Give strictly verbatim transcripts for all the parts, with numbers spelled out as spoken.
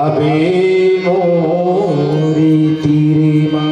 अबे मोरी तीर मा।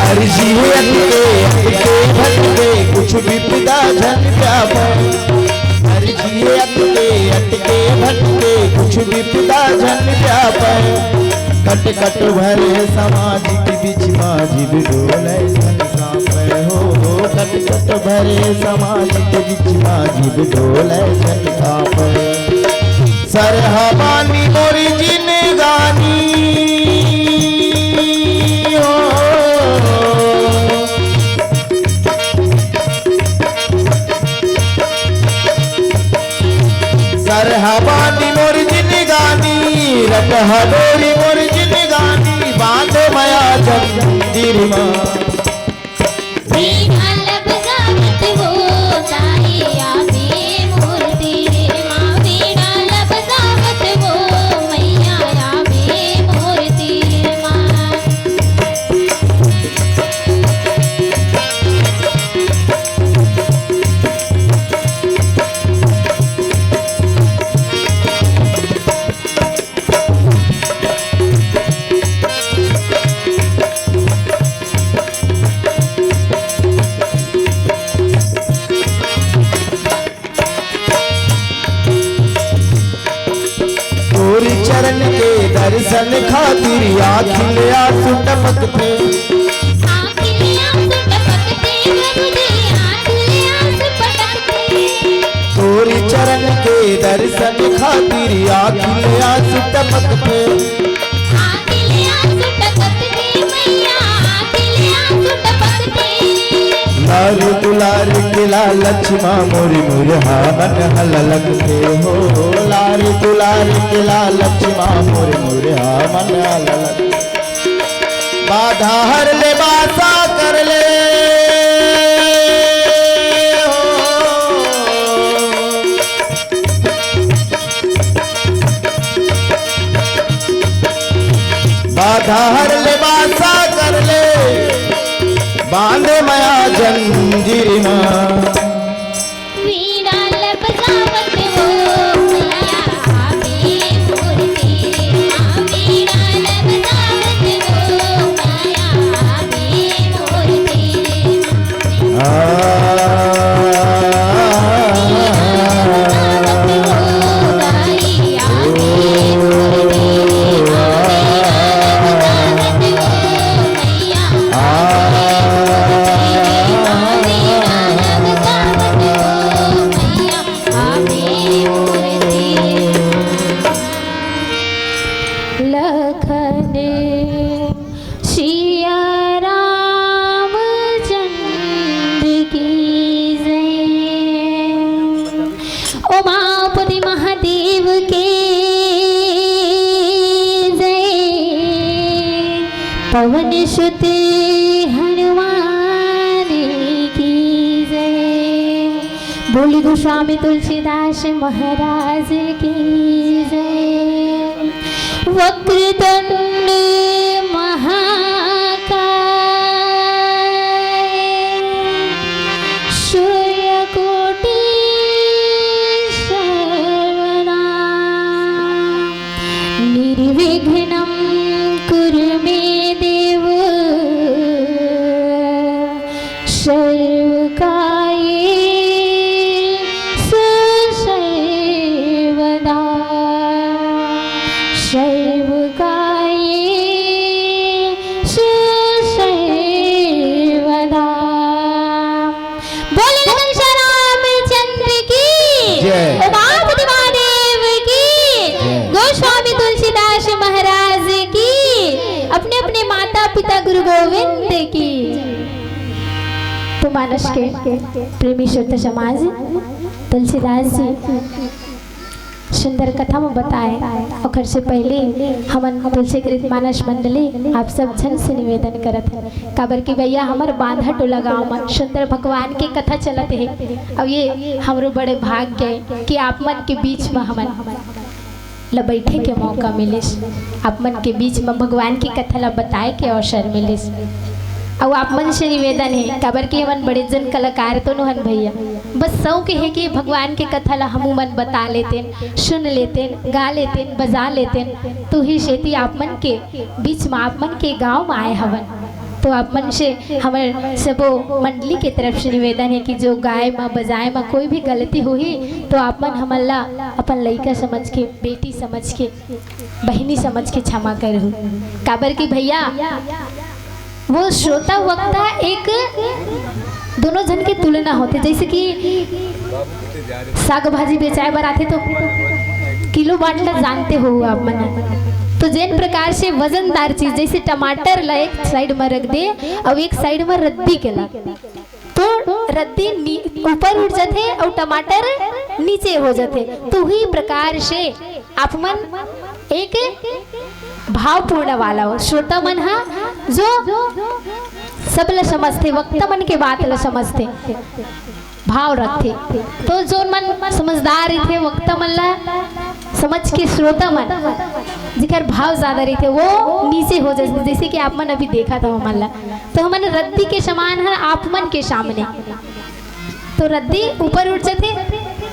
अर्जी हे अटके, अटके भटके, कुछ विपदा झन व्यापे। अर्जी हे अटके, अटके भटके, कुछ विपदा झन व्यापे। कट कट भरे समाज के बीच मा जीव डोले झन कांपे हो। कट कट भरे समाज के बीच मा जीव डोले झन कांपे। सरहा बानी मोर जिनगानी हो। सरहा बानी मोर जिनगानी, रटहा डोरी मोर जिनगानी, बांध मया जंजीर मा। तोर चरण के दर्शन खातिर आँखी ले आंसू टपकथे। आँखी ले आंसू टपकथे, प्रभु जी, आँखी ले आंसू टपकथे। तोर चरण के दर्शन खातिर आँखी ले आंसू टपकथे। आँखी ले आंसू टपकथे, मैया, आँखी ले आंसू टपकथे। लार दुलार के लालच मा मोर मुरहा मन हललकथे हो। लार दुलार के लालच मा मोर मुरहा मन हललकथे। बाधा हर ले, बासा कर ले हो। बाधा हर ले, बासा कर ले, बांध मया जंजीर मा। वीणा ला बजावत हो मैया, आवे मोर तीर मा। वीणा ला बजावत हो मैया, आवे मोर तीर मा। श्रुति हनुमान की जय। बोली गोस्वामी तुलसीदास महाराज की जय। वक्रतुंड महाकाय सूर्यकोटि सर्वदा निर्विघ्नं कुरु मे देव सर्वकार्येषु सर्वदा। सर्वकार्येषु सर्वदा। बोले लखन श्री रामचंद्र की जय। उमापति महादेव की जय। गोस्वामी तुलसीदास महाराज की, अपने अपने माता पिता गुरु गोविंद की। तो मानस के प्रेमी श्रोता समाज, तुलसीदास जी सुंदर कथा में बताए, ओखर से पहले हमन तुलसीकृत मानस मंडली आप सब झन से निवेदन करत हन, काबर कि भैया हमर बांधा टोला गांव में सुंदर भगवान के कथा चलत हे। अब ये हमरो बड़े भाग के कि आप मन के बीच में हमन ल बैठे के मौका मिलिस, आप मन के बीच में भगवान की कथा ल बताए के अवसर मिलिस। अउ आप मन से निवेदन हे, काबर कि हमन बड़े जन कलाकार तो नोहन भैया, बस शौक हे कि भगवान के कथा ला हमू मन बता लेतेन, सुन लेतेन, गा लेतेन, बजा लेतेन। तो ही सेती आप मन के बीच में, आप मन के गांव में आए हवन। तो आप मन से हमर सबो मंडली के तरफ से निवेदन हे कि जो गाए म बजाए म कोई भी गलती होही तो आप मन हमन ला अपन लइका समझ के, बेटी समझ के, बहिनी समझ के क्षमा करहू। काबर कि भैया वो श्रोता वक्ता एक दोनों झन के तुलना होथे, जैसे कि साग भाजी बेचाए बर आथे तो किलो बाट ला जानते हो आप मन। तो जेन प्रकार से वजनदार चीज जैसे टमाटर ला एक साइड में रख दे अउ एक साइड में रद्दी के ला, तो रद्दी नी-, ऊपर उठ जाथे अउ टमाटर नीचे हो जाथे। तो उही प्रकार से आप मन एक भावपूर्ण वाला हो, श्रोता मन ह जो सब ल समझथे, वक्ता मन के बात ल समझथे, भाव रखथे। तो जोन मन समझदार रहिथे, वक्ता मन ल समझ के श्रोता मन, जेकर भाव ज्यादा रहिथे, वो नीचे हो जाथे। जैसे कि आप मन अभी देखत हो हमन ल, तो हमन रद्दी के समान हन आप मन के सामने। तो रद्दी ऊपर उठ जाथे,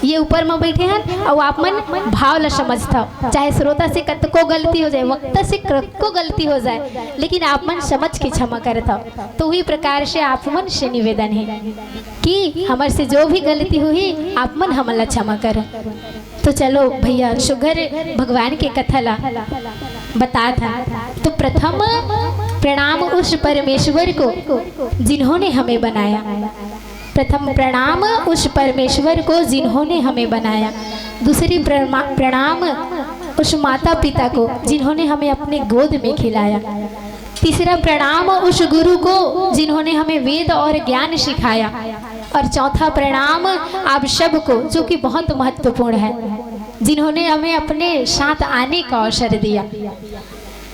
ये ऊपर में बैठे हन, अउ आप मन भाव ला समझथव। चाहे श्रोता से कतको गलती हो जाए, वक्ता से कतको गलती हो जाए, लेकिन आप मन समझ के क्षमा करथव। तो उही प्रकार से आप मन से निवेदन हे कि हमर से जो भी गलती होही, आप मन हमन ला क्षमा करव। तो चलो भैया, सुघर भगवान के कथा ला बतात हन। तो प्रथम प्रणाम उस परमेश्वर को जिन्होंने हमें बनाया। प्रथम प्रणाम उस परमेश्वर को जिन्होंने हमें बनाया। दूसरी प्रमा-, प्रणाम उस माता पिता को जिन्होंने हमें अपने गोद में खिलाया। तीसरा प्रणाम उस गुरु को जिन्होंने हमें वेद और ज्ञान सिखाया। और चौथा प्रणाम आप सबको, जो कि बहुत महत्वपूर्ण है, जिन्होंने हमें अपने साथ आने का अवसर दिया।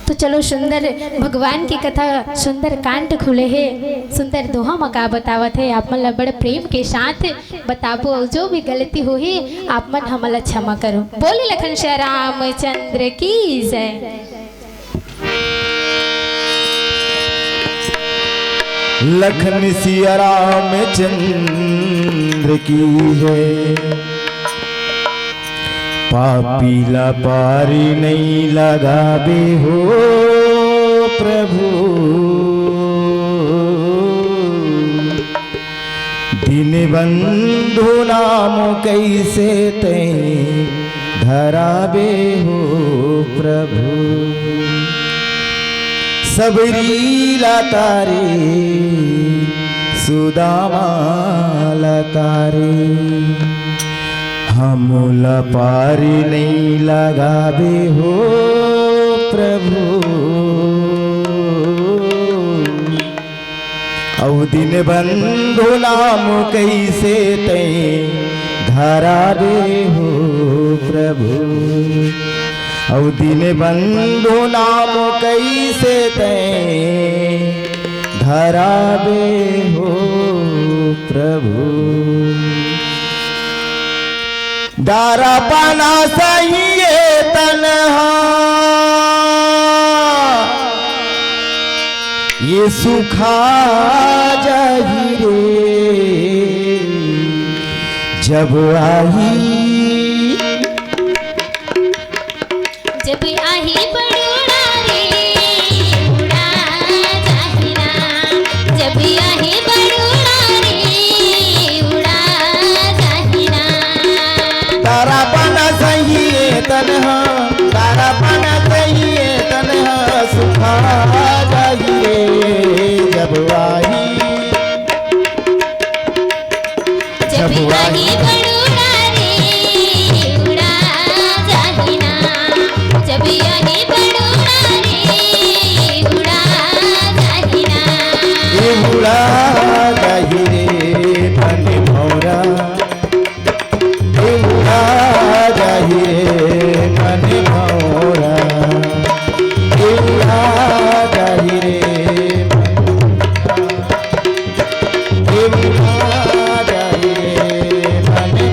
तो चलो, सुंदर भगवान की कथा, सुंदर कांड खुले हे, सुंदर दोहा म का बतावत हे, आप मन ला बड़ प्रेम के साथ बताबो। जो भी गलती होही, आप मन हमन ला क्षमा करो। बोले लखन श्री रामचंद्र की जय। लखन सिया रामचंद्र की है। पापी ला पारी नहीं लगाबे हो प्रभु, दीनबंधु नाम कैसे तैं धराबे हो प्रभु। सबरी ला तारे, सुदामा ला तारे, हमला पारी नहीं लगाबे हो प्रभु। अउ दीनबंधु नाम कैसे तैं धराबे हो प्रभु। अउ दीनबंधु नाम कइसे तैं धराबे हो प्रभु। दारा पाना सही ए तन हा, ये सुखा जाही रे जब आही। जब आही बड़ोड़ा रे, उड़ा जाही ना। जब आही बड़ोड़ा रे, उड़ा जाही ना। तारा पाना सही ए तन हा, तारा पाना सही ए तन हा, सुखा जाही रे जब आही। जब आही बड़ोड़ा रे, उड़ा जाही ना। जब आही बड़ोड़ा रे, उड़ा जाही ना। ए उड़ा जाही रे बन भौरा, ए उड़ा जाही रे बन भौरा, ए उड़ा जाही रे बन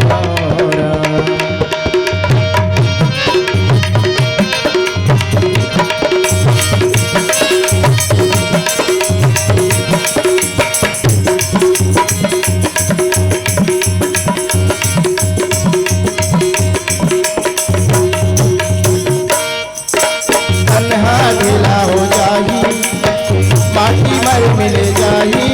भौरा। तन हा ढीला हो जाही, माटी मर मिल जाही,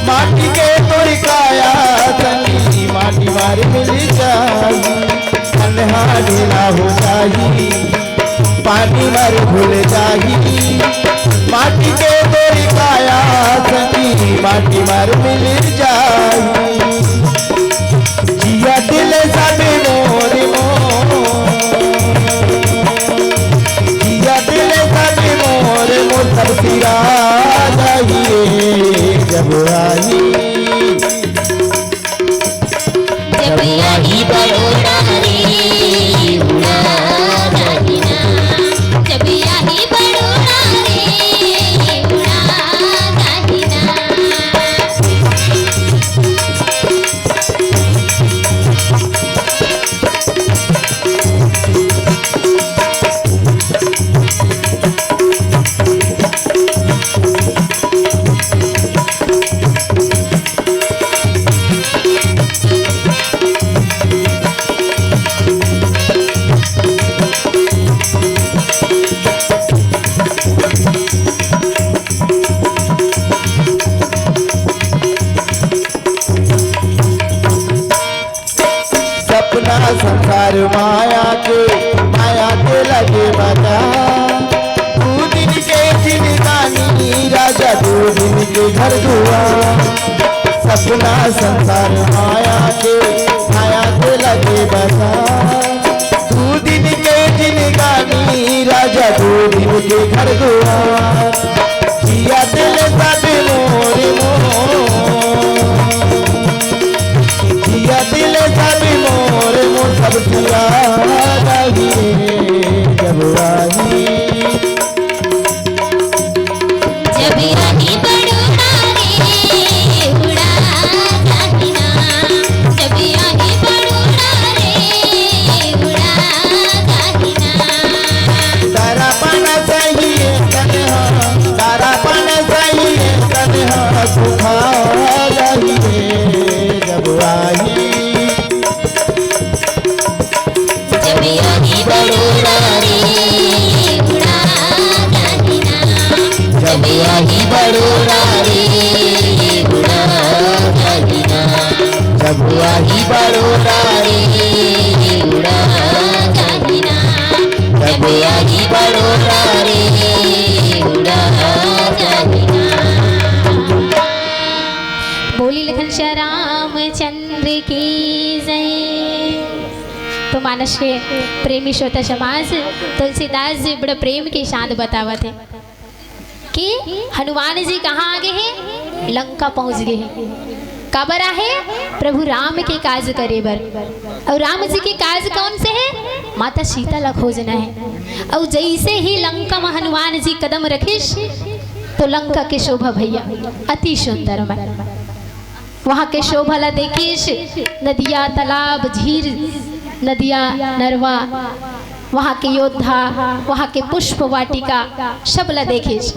माटी के तोर काया संगी, माटी मर मिल जाही। तन हा ढीला हो जाही, पानी मर घुल जाही, माटी के तोर काया संगी, माटी मर मिल जाही। जिया दिल सब मोर मोर, जिया दिल सब मोर मोर, सब सिरा जाही जब आही। जब आही बड़ोड़ा रे, उड़ा जाही ना। जब आही बड़ोड़ा रे, उड़ा जाही ना। सपना संसार माया के, माया के लगे बता। दू दिन के जिनगानी राजा, दू दिन के घर दुआर। सपना संसार माया के, माया के लगे बता। दू दिन के जिनगानी राजा, दू दिन के घर दुआर। जिया दिल सब मोर मोर, जिया दिल सब मोर मोर, सब सिरा जाही जब आही। जब आही बड़ोड़ा रे, उड़ा जाही ना। जब आही बड़ोड़ा रे, उड़ा जाही ना। तारा पाना सही ए तन हा, तारा पाना सही ए तन हा, सुखा जाही रे जब आही। जब आही बड़ोड़ा रे, उड़ा जाही ना। जब आही बड़ोड़ा रे, उड़ा जाही ना। जब आही बड़ोड़ा रे, उड़ा जाही ना। जब आही बड़ोड़ा रे, उड़ा जाही ना। बोली लखन श्याम रामचंद्र की जय। तो मानस के प्रेमी श्रोता समाज, तुलसीदास जी बड़ा प्रेम के साथ बतावत हे कि हनुमान जी कहाँ आ गे हे? लंका पहुँच गे हे। काबर आहे? प्रभु राम के काज करे बर। अउ राम जी के काज कौन से हे? माता सीता ला खोजना हे। अउ जैसे ही लंका म हनुमान जी कदम रखिस, तो लंका के शोभा भैया अति सुंदर मन। वहाँ के शोभा ला देखिस, नदिया, तालाब, झील, नदिया, नरवा, वहाँ के योद्धा, वहाँ के पुष्प वाटिका, सब ला देखिस।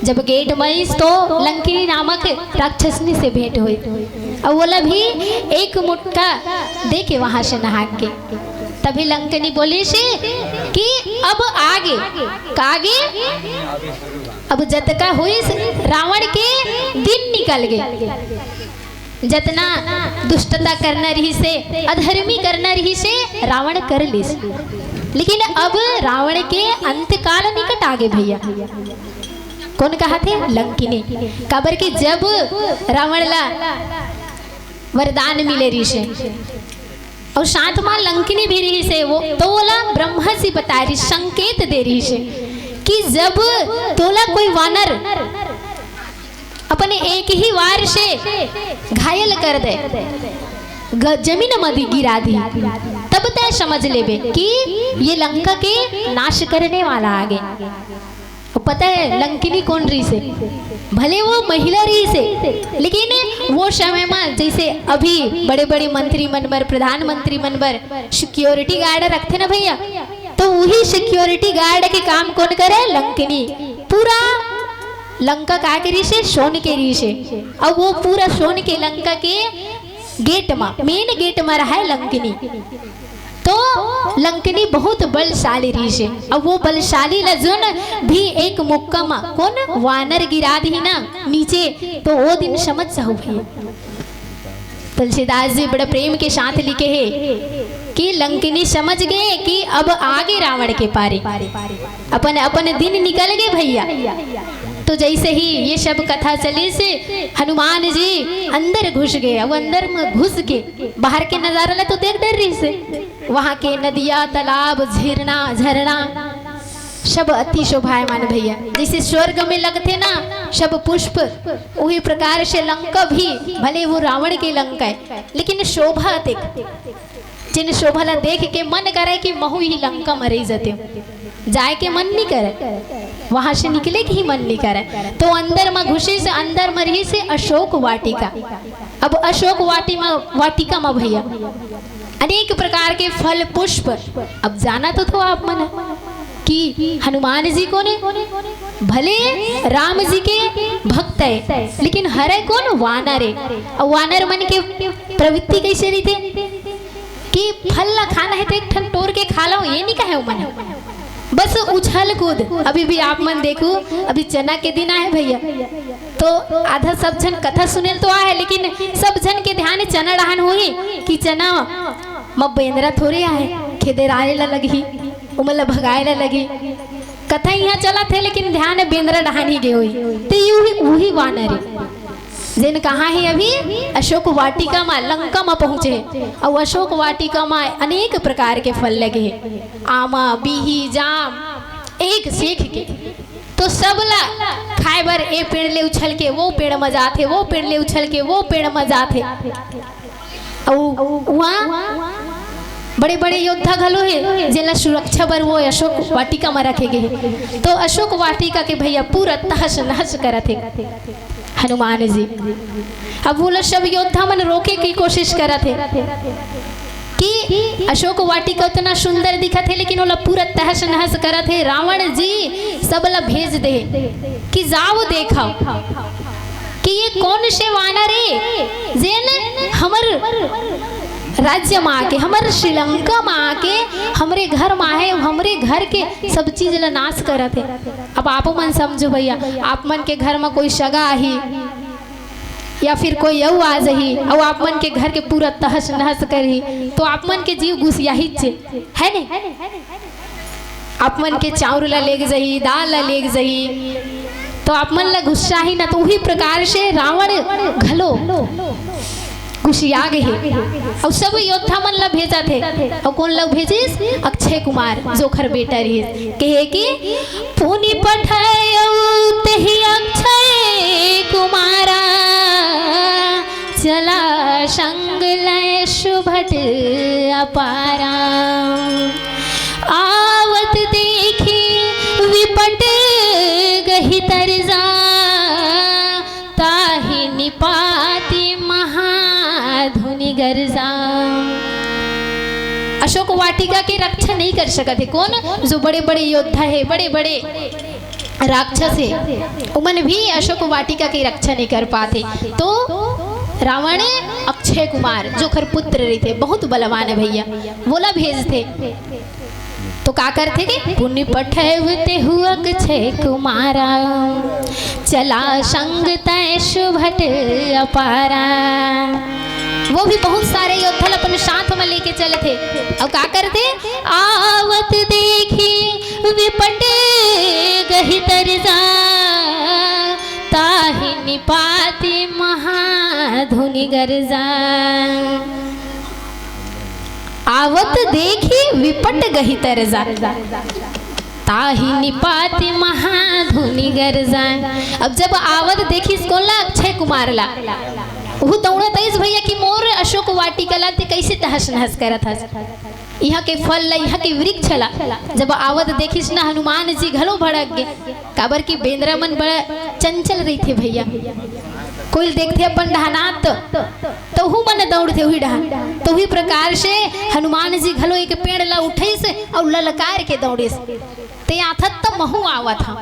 जब गेट म आइस तो लंकिनी नामक राक्षसनी से भेंट होइस, अउ ओला भी एक मुटका दे के वहाँ से नहा के। तभी लंकिनी बोलिस कि अब आगे, का आगे? अब जतका होइस, रावण के दिन निकल गे। जतना दुष्टता करना रहिस हे, अधर्मी करना रहिस हे, रावण कर लिस। लेकिन अब रावण के अंतकाल निकट आगे भैया। कोन कहत हे? लंकिनी। काबर कि जब रावण ला वरदान मिले रहिस हे अउ साथ म लंकिनी भी रहिस हे, वो तो ओला ब्रह्मा जी बता रहिस, संकेत दे रहिस हे कि जब तोला कोई वानर अपने एक ही वार से घायल कर दे, ग-, जमीन म दी गिरा दी, तब तय समझ लेबे कि ये लंका के नाश करने वाला आगे। अउ पता हे लंकिनी कोन रहिस हे? भले वो महिला रहिस हे, लेकिन वो समय म जैसे अभी बड़े-बड़े मंत्री मन बर, प्रधानमंत्री मन बर सिक्योरिटी गार्ड रखथे ना भैया, तो वही सिक्योरिटी गार्ड के काम कोन करे? लंकिनी। पूरा लंका का के रहिस हे? सोन के रहिस हे। अउ वो पूरा सोन के लंका के गेट म, मेन गेट म रहय लंकिनी। तो लंकिनी बहुत बलशाली रहिस हे। अब वो बलशाली ला जोन भी एक मुक्का म कोन वानर गिरा दिही ना नीचे, तो वो दिन समझ जाहू भैया। तुलसीदास जी बड़ा प्रेम के साथ लिखे हे कि लंकिनी समझ गे कि अब आगे रावण के पारी, अपन, अपन दिन निकल गे भैया। तो जैसे ही ये सब कथा चलिस, हनुमान जी अंदर घुस गे। अब अंदर म घुस के बाहर के नजारा ला तो देख डर रहिस हे। वहाँ के नदिया, तालाब, झरना, झरना सब अति शोभायमान भैया, जैसे स्वर्ग में लगथे ना सब पुष्प, वही प्रकार से लंका भी, भले वो रावण के लंका हे, लेकिन शोभा देख, जेन शोभा ला देख के मन करे कि महू ही लंका म रहि जतेंव, जाय के मन नइ करे, वहाँ से निकले के ही मन नइ करे। तो अंदर म घुसिस, अंदर म रहिस हे अशोक वाटिका। अब अशोक वाटी म, वाटिका म भैया अनेक प्रकार के फल पुष्प। अब जानत होथो आप मन कि हनुमान जी कोन हे? भले राम जी के भक्त हे, लेकिन हरय कोन? वानर हे। अउ वानर मन के प्रवृत्ति कइसे रहिथे कि फल ला खाना हे त एक ठन टोर के खा लव, ये नइ कहे ओमन। बस उछल कूद। अभी भी आप मन देखू, अभी चना के दिन आहे भैया, तो आधा सब झन कथा सुने ल तो आहे, लेकिन सब झन के ध्यान चना डहान होही कि चना म बेंदरा थोरे आहे, खेदेराए ला लगही, ओमन ला भगाए ला लगही। कथा इहाँ चलत हे, लेकिन ध्यान बेंदरा डहान ही गे होही। ते उही, उही वानर हे, जेन कहाँ हे अभी? अशोक वाटिका म, लंका म पहुँचे हे। अउ अशोक वाटिका म अनेक प्रकार के फल लगे हे, आमा, बीही, जाम, एक से एक के। तो सब ला खाए बर ए पेड़ ले उछल के वो पेड़ म जाथे, वो पेड़ ले उछल के वो पेड़ म जाथे। अउ उहाँ बड़े-बड़े योद्धा घलो हे, जेला सुरक्षा बर वो अशोक वाटिका म रखे गे हे। तो अशोक वाटिका के भैया पूरा तहस-नहस करत हे हनुमान जी। अब वो ला सब योद्धा मन रोके के कोशिश करत हे कि अशोक वाटिका उतना सुंदर दिखत हे, लेकिन ओला पूरा तहस-नहस करत हे। रावण जी सब ला भेज दे कि जाव देखव कि ये कोन से वानर हे, जेन हमर राज्य म आके, हमर श्रीलंका म आके, हमरे घर म आहे, हमरे घर के सब चीज ला नाश करत हे। अब आपो मन समझो भैया, आप मन के घर म कोई सगा आही या फिर कोई अउ आ जाही, अउ आप मन के घर के पूरा तहस-नहस करही, तो आप मन के जीव गुसियाहीच हे, हे ने? आप मन के चाउर ला लेग जाही, दाल ला लेग जाही, तो आप मन ला गुस्सा ही ना। तो उही प्रकार से रावण घलो गुसिया गे हे, अउ सब योद्धा मन ला भेजत हे। अउ कोन ला भेजिस? अक्षय कुमार, जोखर बेटा रहिस। कहे कि पुनि पठायउ तेहि अक्षय कुमारा, संग लय सुभट अपारा। आवत देखि विपट गहि तरजा, ताहि निपाति महाधुनि गरजा। अशोक वाटिका के रक्षा नहीं कर सकत हे कोन? जो बड़े बड़े योद्धा हे, बड़े बड़े राक्षस हे, उमन भी अशोक वाटिका के रक्षा नहीं कर पाथे। तो रावण अक्षय कुमार, जो ओखर पुत्र रहिथे, बहुत बलवान हे भैया, वोला भेजथे। तो का करथे के पुनि पठैव तेहु अक्षय कुमारा, चला संग तय सुभट अपारा। वो भी बहुत सारे योद्धा ल अपन साथ में लेके चलथे। अउ का करथे? आवत देखि विपट गहि तरजा, ताहि निपाति महाधुनि गरजा। आवत देखि विपट गहि तरजा, ताहि निपाति महाधुनि गरजा। अब जब आवत देखिस कोन ला? अक्षय कुमार ला। उहू दौड़त आइस भैया कि मोर अशोक वाटिका ला ते कैसे तहस नहस करत हस। इहाँ के फल ला, इहाँ के वृक्ष ला जब आवत देखिस ना, हनुमान जी घलो भड़क गे। काबर कि बेंदरा मन बड़ा चंचल रहिथे भैया, कोई देखथे अपन डहना त, त उहू मन दौड़थे उही डहन। त उही प्रकार से हनुमान जी घलो एक पेड़ ला उठइस अउ ललकार के दौड़िस, ते आथत त महू आवत हंव।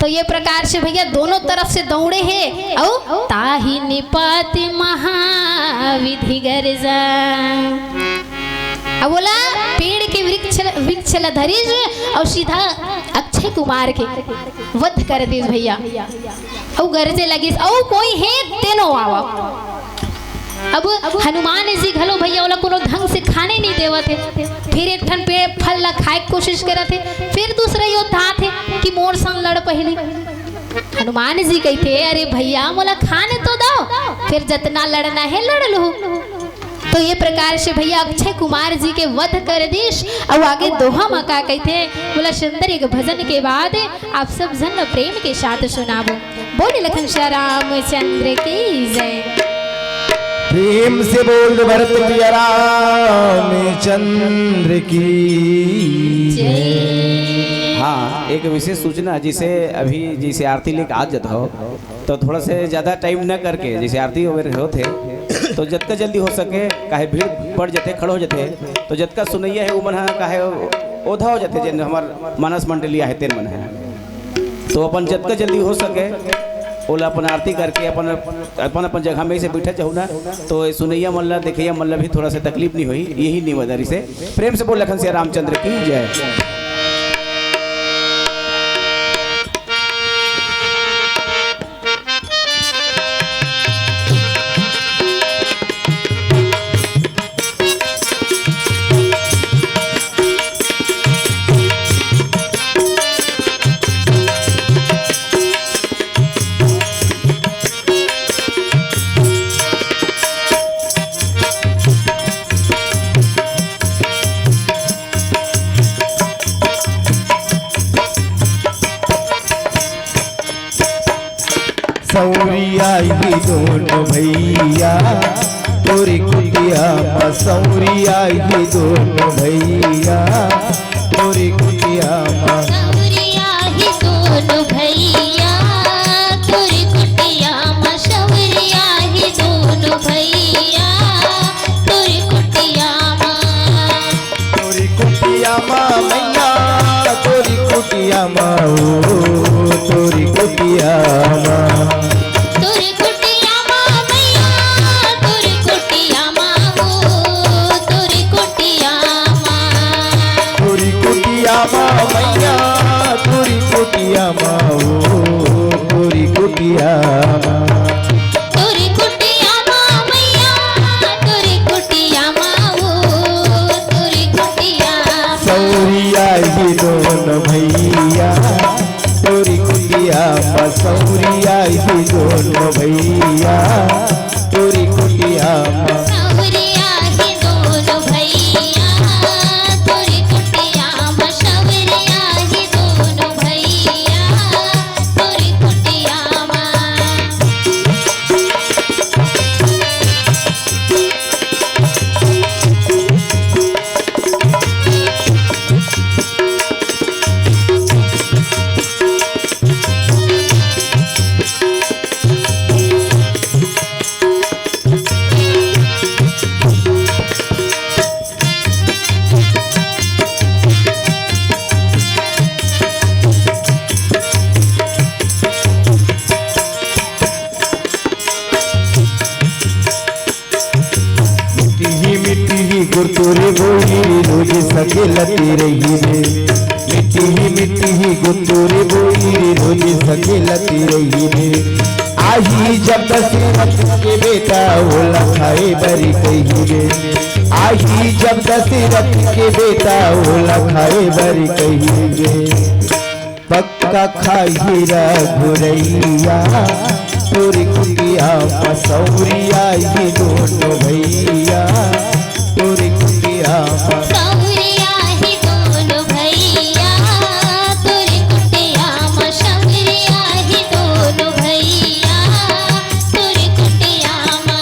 तो ये प्रकार से भैया दोनों तरफ से दौड़े हे। अउ ताहि निपाति महाविधि गरजा। अब बोला, पेड़ के वृक्ष, वृक्ष ल धरिस अउ सीधा अक्षय कुमार के वध कर दिस भैया। अउ गरजे लगिस, अउ कोई हे तेनो आवा। अब हनुमान जी घलो भैया ओला कोनो ढंग से खाने नहीं देवत हे। फिर एक ठन पे फल ला खाए के कोशिश करत हे। फिर दूसरा योद्धा आथे कि मोर संग लड़ पहिली। हनुमान जी कहिथे, "अरे भैया, मोला खाने तो दव, फिर जतना लड़ना हे लड़ लूहू।" तो ये प्रकार से भैया अक्षय कुमार जी के वध कर दिस। अउ आगे दोहा म का कहिथे, बोला सुंदर एक भजन के बाद आप सब झन प्रेम के साथ सुनाबो। बोल लखन श्री रामचंद्र की जय। प्रेम से बोल दो भरत प्रिया रामचंद्र की जय। हाँ, एक विशेष सूचना, जिसे अभी जिसे आरती लेके आ जाता हो, तो थोड़ा से ज्यादा टाइम न करके, जैसे आरती वगैरह होथे, तो जतका जल्दी हो सके, काहे भीड़ पड़ जथे, खड़ो हो जथे, तो जतका सुनैया हे, उमन ह काहे ओधा हो जथे, जेन हमर मानस मंडली आहे, तेन मन हे। तो अपन जतका जल्दी हो सके, ओला अपन आरती करके अपन, अपन, अपन जगह में से बैठे जाहू ना, तो ये सुनैया मन ला, देखैया मन ला भी थोड़ा सा तकलीफ नहीं होही, यही निवेदन से। प्रेम से बोल लखन सिया रामचंद्र की जय। सौरिया ही दोनों भैया, तोरी कुटिया मा सौरिया ही दोनों भैया, तोरी कुटिया मा। सौरिया ही दोनों भैया, तोरी कुटिया मा सौरिया ही दोनों भैया, तोरी कुटिया मा। तोरी कुटिया मा मैया, तोरी कुटिया मा ओ, तोरी कुटिया मा। तोरी कुटिया मा मैया, तोरी कुटिया मा ओ, तोरी कुटिया मा। तोरी कुटिया मा मैया, तोरी कुटिया मा ओ, तोरी कुटिया मा। तोरी कुटिया मा मैया, तोरी कुटिया मा ओ, तोरी कुटिया मा। सौरिया ही दोनों भैया, तोरी कुटिया मा, सौरिया ही दोनों भैया, तोरी कुटिया मा। सौरिया ही दोनों भैया, तोरी कुटिया मा, सौरिया ही दोनों भैया, तोरी कुटिया मा। गुरतुरे बोई रे रोज सकेलती रही रे, मिट्टी ही मिट्टी ही गुरतुरे बोई रे रोज सकेलती रही रे। आही जब दशरथ के बेटा ओला खाए बरी कही रे, आही जब दशरथ के बेटा ओला खाए बरी कही रे। पक्का खाही रघुरैया, तोरी कुटिया मसौरिया ही दोनों भैया, तोरी कुटिया म- सौरिया ही दोनों भैया, तोरी कुटिया मसौरिया ही दोनों भैया, तोरी कुटिया म-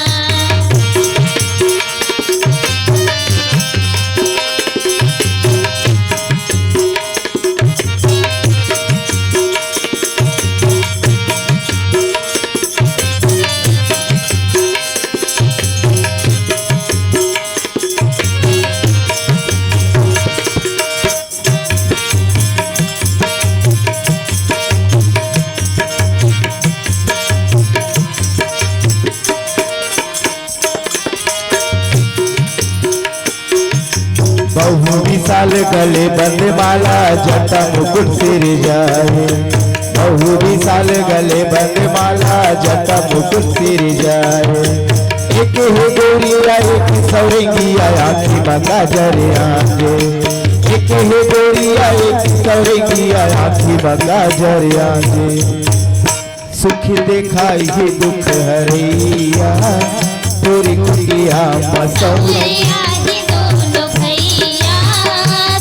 बहु विशाल गले बंद माला, जटा मुकुट सिर जाए। बहु विशाल गले बंद माला, जटा मुकुट सिर जाए। एक हे गोरिया, एक सौरंगिया, आँखी म काजर आगे। एक हे गोरिया, एक सौरंगिया, आँखी म काजर आगे। सुख देखाई ही दुख हरैया, तोरी कुटिया मसौरिया। सौरिया ही दोनों भैया,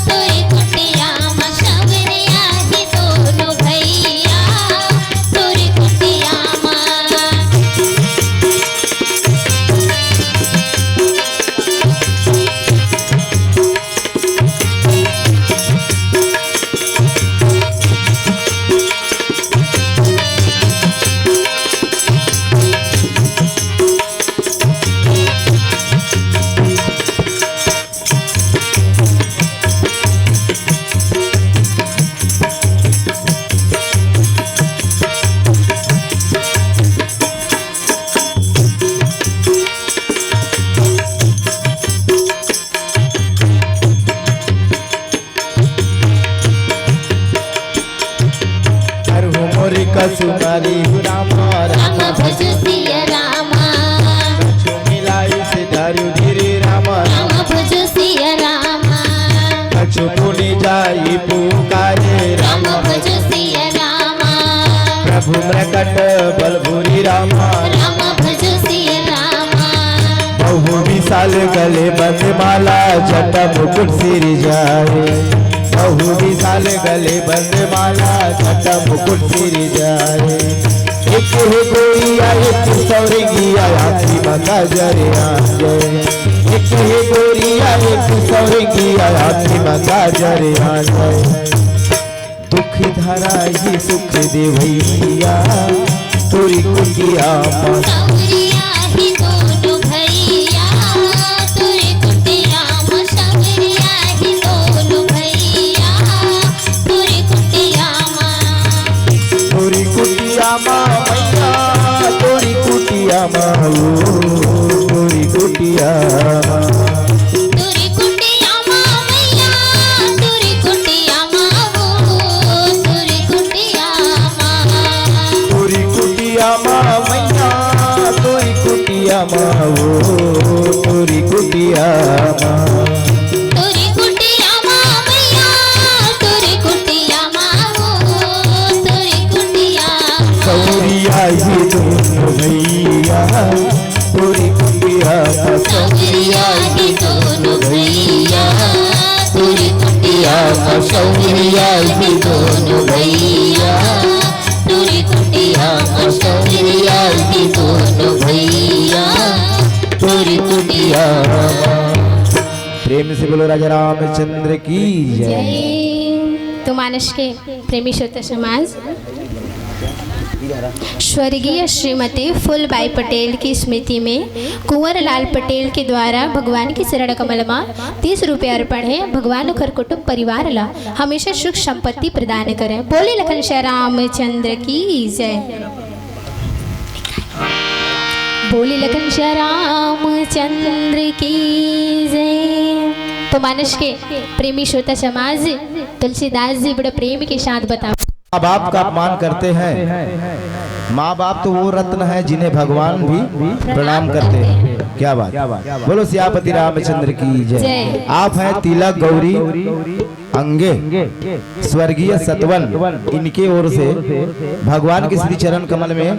तोरी कुटिया मसौरिया ही दोनों भैया, तोरी कुटिया म- अरहु मोरी कसुमारी राम, राम भजो सिया राम। कछु मिलाई से दारू धीरे राम, राम भजो सिया राम। कछु पुनि जाई पुकारे राम, राम भजो सिया राम। प्रभु मृकट बलभूरी राम, राम भजो सिया राम। बहु विशाल गले बंद माला, जटा मुकुट सिर जाए। बहु विशाल गले बंद माला, जटा मुकुट सिर जाए। एक हे गोरिया, एक सौरंगिया, आँखी म काजर आगे। एक हे गोरिया, एक सौरंगिया, आँखी म काजर आगे। दुख हरा ही सुख देवैया, तोरी कुटिया म- सौरिया ही दोनों भैया, तोरी कुटिया म सौरिया ही दोनों भैया, तोरी कुटिया म- तोरी कुटिया म मैया, तोरी कुटिया म ओ, तोरी कुटिया म- तोरी कुटिया म मैया, तोरी कुटिया म ओ, तोरी कुटिया म। तोरी कुटिया म मैया, तोरी कुटिया म ओ, तोरी कुटिया म। तोरी कुटिया म मैया, तोरी कुटिया म ओ, तोरी कुटिया म। सौरिया ही दोनों भैया, तोरी कुटिया म सौरिया ही दोनों भैया, तोरी कुटिया म सौरिया ही दोनों भैया, तोरी कुटिया म सौरिया ही दोनों भैया, तोरी कुटिया म। प्रेम से बोलो राजा रामचंद्र की जय। जय। तो मानस के प्रेमी श्रोता समाज, स्वर्गीय श्रीमती फूलबाई पटेल की स्मृति में कुंवर लाल पटेल के द्वारा भगवान के चरण कमल म तीस रुपया अर्पण हे। भगवान ओखर कुटुंब परिवार ला हमेशा सुख संपत्ति प्रदान करे। बोले लखन श्याम रामचंद्र की जय। बोली लखन श्री रामचंद्र की जय। तो मानस के प्रेमी श्रोता समाज, तुलसीदास जी बड़ा प्रेम के साथ बता। माँ बाप का अपमान करते हैं। माँ बाप तो वो रत्न है जिन्हें भगवान भी प्रणाम करते हैं। क्या बात। बोलो सियापति रामचंद्र की जय। जय। आप हैं तिलक गौरी अंगे स्वर्गीय सतवन, इनके ओर से भगवान के श्री चरण कमल में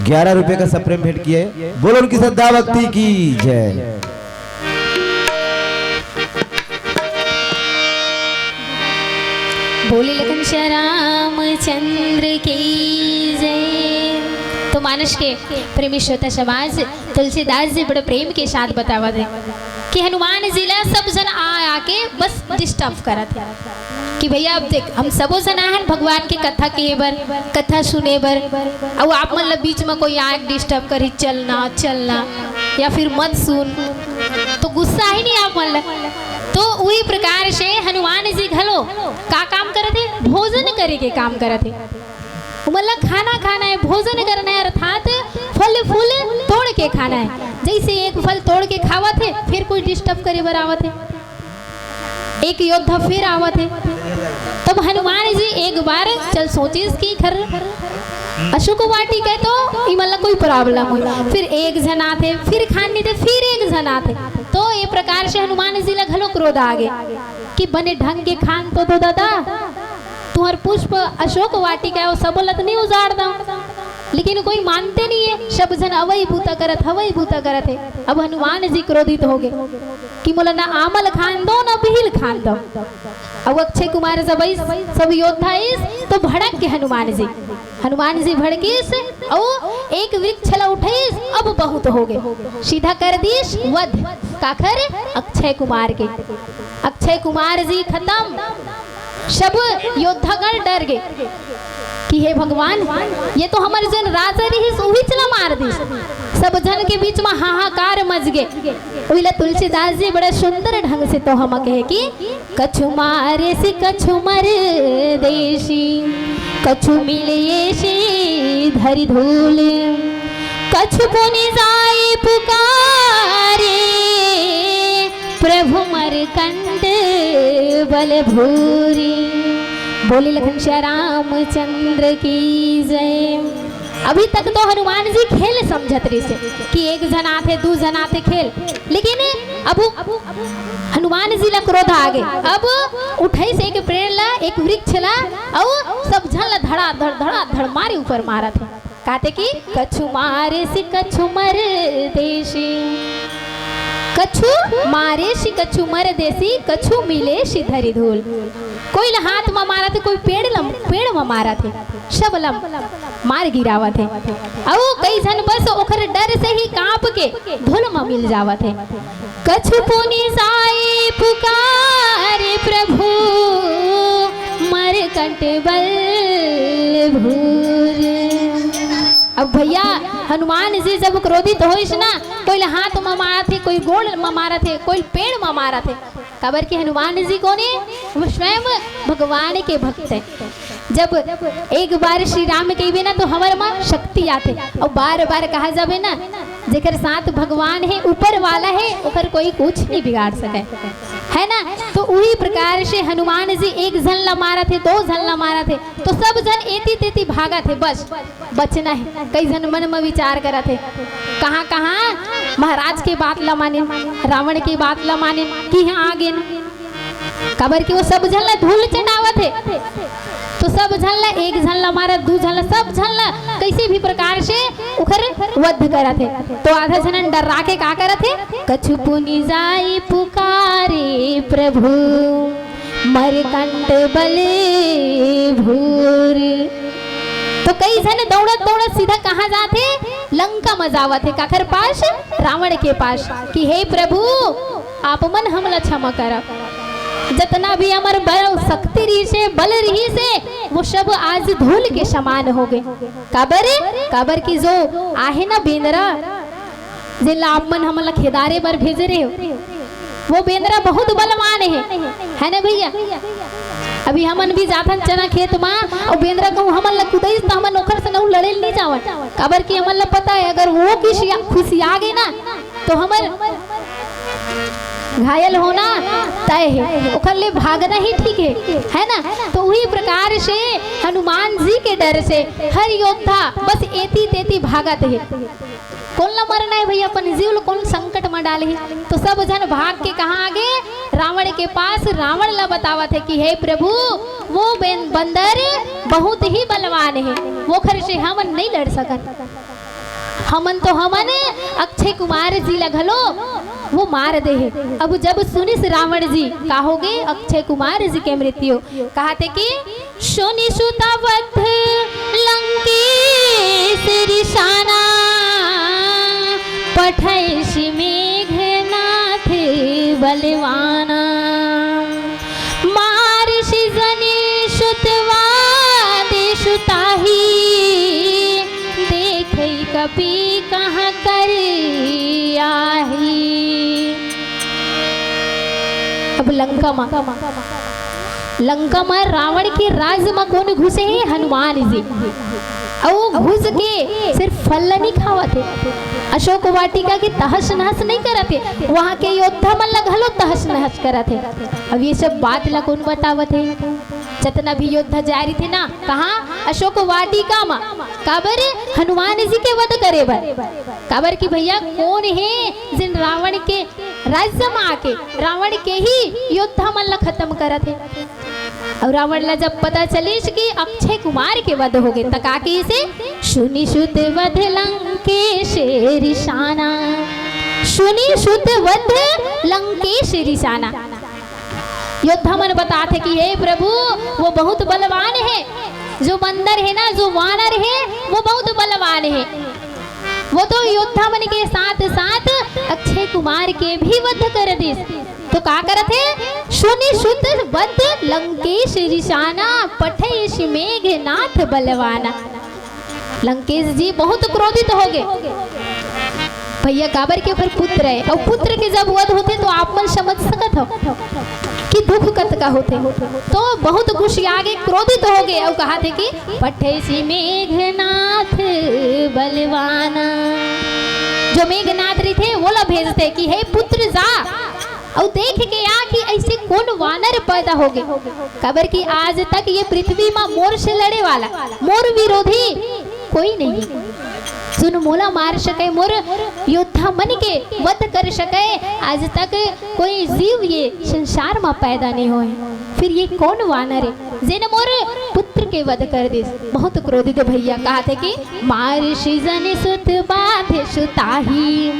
ग्यारह रुपए का सप्रेम भेंट किए। बोलो उनकी श्रद्धा भक्ति की जय। बोली लखन श्री रामचंद्र की जय। तो मानस के प्रेमी श्रोता समाज, तुलसीदास जी बड़े प्रेम के साथ बतावत हे कि हनुमान जी ला सब जन आ आके बस डिस्टर्ब करत हे कि भैया अब देख, हम सबो जन आए हन भगवान के कथा कहे बर, कथा सुने बर, अउ आप मन ला बीच में कोई आके डिस्टर्ब करही, चलना चलना या फिर मत सुन, तो गुस्सा ही नहीं आप मन ला। तो उही प्रकार से हनुमान जी घलो का काम करत हे, भोजन करे के काम करत हे। उमन ला खाना खाना हे, भोजन करना हे, अर्थात फल फूल तोड़ के खाना हे। जैसे एक फल तोड़ के खावत हे, फिर कोई डिस्टर्ब करे बर आवत हे, एक योद्धा फिर आवत हे। तब हनुमान जी एक बार चल सोचिस कि खर अशोक वाटिका हे तो इमन ला कोई प्रॉब्लम होही, फिर एक झन आथे, फिर खान नहीं दे, फिर एक झन आथे। तो ये प्रकार से हनुमान जी ला घलो क्रोध आ गे कि बने ढंग के खान तो दो दादा, तुहर पुष्प अशोक वाटिका हे, वो सबो ला तो नहीं उजाड़ दंव, लेकिन कोई मानते नहीं हे, सब झन अवई बूता करत, हवई बूता करत हे। अब हनुमान जी क्रोधित हो गे कि मोला ना आमल खान दो, ना बिहिल खान दो। अब अक्षय कुमार जब आइस, सब योद्धा आइस, तो भड़क के हनुमान जी, हनुमान जी भड़किस, अउ एक वृक्ष ला उठाइस, अब बहुत हो गे, सीधा कर दिस वध। काखर? अक्षय कुमार के। अक्षय कुमार जी खतम। सब योद्धागण डर गे कि हे भगवान, ये तो हमर जन राजा रिहिस, उहीच ला मार दिस। सब झन के बीच में हाहाकार मच गे। उही ला तुलसीदास जी बड़ा सुंदर ढंग से तो हम कहे कि कछु मारेसि कछु मर देसि, कछु मिलेसि धरि धूल, कछु पुनि जाइ पुकारे, प्रभु मरकंड बल भूरि। बोली लखन श्री रामचंद्र की जय। अभी तक तो हनुमान जी खेल समझत रहिस हे कि एक झन आथे, दू झन आथे, खेल, लेकिन अब हनुमान जी ला क्रोध आ गे। अब उठाइस एक पेड़ ला, एक वृक्ष ला, अउ सब झन ला धड़ाधड़ धड़ाधड़ मारे ऊपर मारत हे। काथे कि कछु मारेसि कछु मर देसि, कछु मारेसि कछु मर देसि, कछु मिलेसि धरि धूल। कोई ला हाथ म मारत हे, कोई पेड़ ल, पेड़ म मारत हे, सब ल मार गिरावत हे। अउ कई झन बस ओखर डर से ही कांप के धूल म मिल जावत हे। कछु पुनि जाइ पुकारे प्रभु, मरकंट बल भूरि। अब भैया, हनुमान जी जब क्रोधित होइस ना, कोई ल हाथ म मारत हे, कोई गोड़ म मारत हे, कोई पेड़ म मारत हे। काबर कि हनुमान जी कोन हे? वो स्वयं भगवान के भक्त हे। जब एक बार श्री राम कहिबे ना, तो हमर म शक्ति आथे, अउ बार बार कहा जाबे ना, जेकर साथ भगवान हे, ऊपर वाला हे, ओकर कोई कुछ नहीं बिगाड़ सके, है ना? तो उही प्रकार से हनुमान जी एक झन ला मारत हे, दो झन ला मारत हे, तो सब झन एती तेती भागत हे, बस बचना हे। कई झन मन म विचार करत हे, कहाँ कहाँ महाराज के बात ला मानिन, रावण के बात ला मानिन, कि हाँ आ गेन। काबर कि वो सब झन ला धूल चटावत हे, तो सब झन ला, एक झन ला मारत, दू झन ला, सब झन ला कइसे भी प्रकार से उखर वध करत हे। तो आधा झनन डर्रा के का करत हे, कछु पुनि जाइ पुकारे प्रभु, मरकंट बल भूरि। तो कई झन दौड़त दौड़त सीधा कहाँ जात हे, लंका म जावत हे। काखर पास? रावण के पास, कि हे प्रभु, आप मन हमला क्षमा करव। जतना भी हमर बल, शक्ति रहिस हे, बल रहिस हे, वो सब आज धूल के समान हो गे। काबर? काबर कि जो आहे ना बेंदरा, जेला आप मन हमला खेदारे बर भेजे रहे हो, वो बेंदरा बहुत बलवान हे, है ना भैया? अभी हमन भी जाथन चना खेत मा, अउ बेंदरा कहूँ हमन ला कुदाइस, त हमन ओखर संग अउ लड़े ल नहीं जावन, काबर कि हमन ला पता है, अगर वो खिसिया, खिसिया गे ना, तो हमर घायल होना तय है, ओखर ले भागना ही ठीक है, है ना? तो वही प्रकार से हनुमान जी के डर से हर योद्धा बस एती तेती भागत है। कोन ला मरना है भैया, अपन जीव ल कोन संकट में डाले है? तो सब झन भाग के कहाँ आगे? रावण के पास। रावण ला बतावत है कि हे प्रभु, वो बेन-, बंदर बहुत ही बलवान है, वो खर से हमन नहीं लड़ सकत। हमन तो हमन अक्षय कुमार जी ला घलो वो मार दे हे। अब जब सुनिस रावण जी का होगे, अक्षय कुमार जी के मृत्यु, कहाथे कि सुनि सुत वध लंकेश रिसाना, पठैसि मेघनाथ बलवाना। मारसि जनि सुत वादि सुताही, देखै कपि कहाँ करि आही। अब लंका मा, लंका मा रावण के राज मा कोन घुसे हे? हनुमान जी। अउ घुस के सिर्फ फल ल नहीं खावत हे, अशोक वाटिका के तहस नहस नहीं करत हे, वहाँ के योद्धा मन ल घलो तहस नहस करत हे। अब ये सब बात ला कोन बतावत हे? जतना भी योद्धा जा रही थे ना, कहाँ? अशोक वाटिका मा। काबर? हनुमान जी के वध करे बर। काबर कि भैया, कोन हे जिन रावण के राज्य मा आके रावण के ही योद्धा मन ला खत्म करत हे? अउ रावण ला जब पता चलिस कि अक्षय कुमार के वध होगे, त का कहिसे? सुनि सुत वध लंकेश रिसाना, सुनि सुत वध लंकेश रिसाना। योद्धा मन बताथे कि हे प्रभु, वो बहुत बलवान हे, जो बंदर हे ना, जो वानर हे, वो बहुत बलवान हे। वो तो योद्धा मन के साथ साथ अक्षय कुमार के भी वध कर दिस। तो का करत हे? सुनि सुत वध लंकेश रिसाना, पठैसि मेघनाथ बलवाना। लंकेश जी बहुत क्रोधित होगे भैया, काबर के ओकर पुत्र हे, अउ पुत्र के जब वध होथे तो आप मन समझ सकत हो कि दुख कतका होथे। तो बहुत गुस्सियागे, क्रोधित होगे, अउ कहाथे कि पठैसि मेघनाथ बलवाना। जो मेघनाथ रहिथे, वोला भेजथे कि हे पुत्र, जा अउ देख के आ कि ऐसे कोन वानर पैदा होगे, काबर कि आज तक ये पृथ्वी मा मोर से लड़े वाला, मोर विरोधी कोई नहीं हे। सुन, मोला मार सके, मोर योद्धा मन के वध कर सके, आज तक कोई जीव ये संसार मा पैदा नहीं होए। फिर ये कोन वानर हे, जेन मोर पुत्र के वध कर दिस? बहुत क्रोधित भैया कहाथे कि मारसि जनि सुत बाधे सुताही।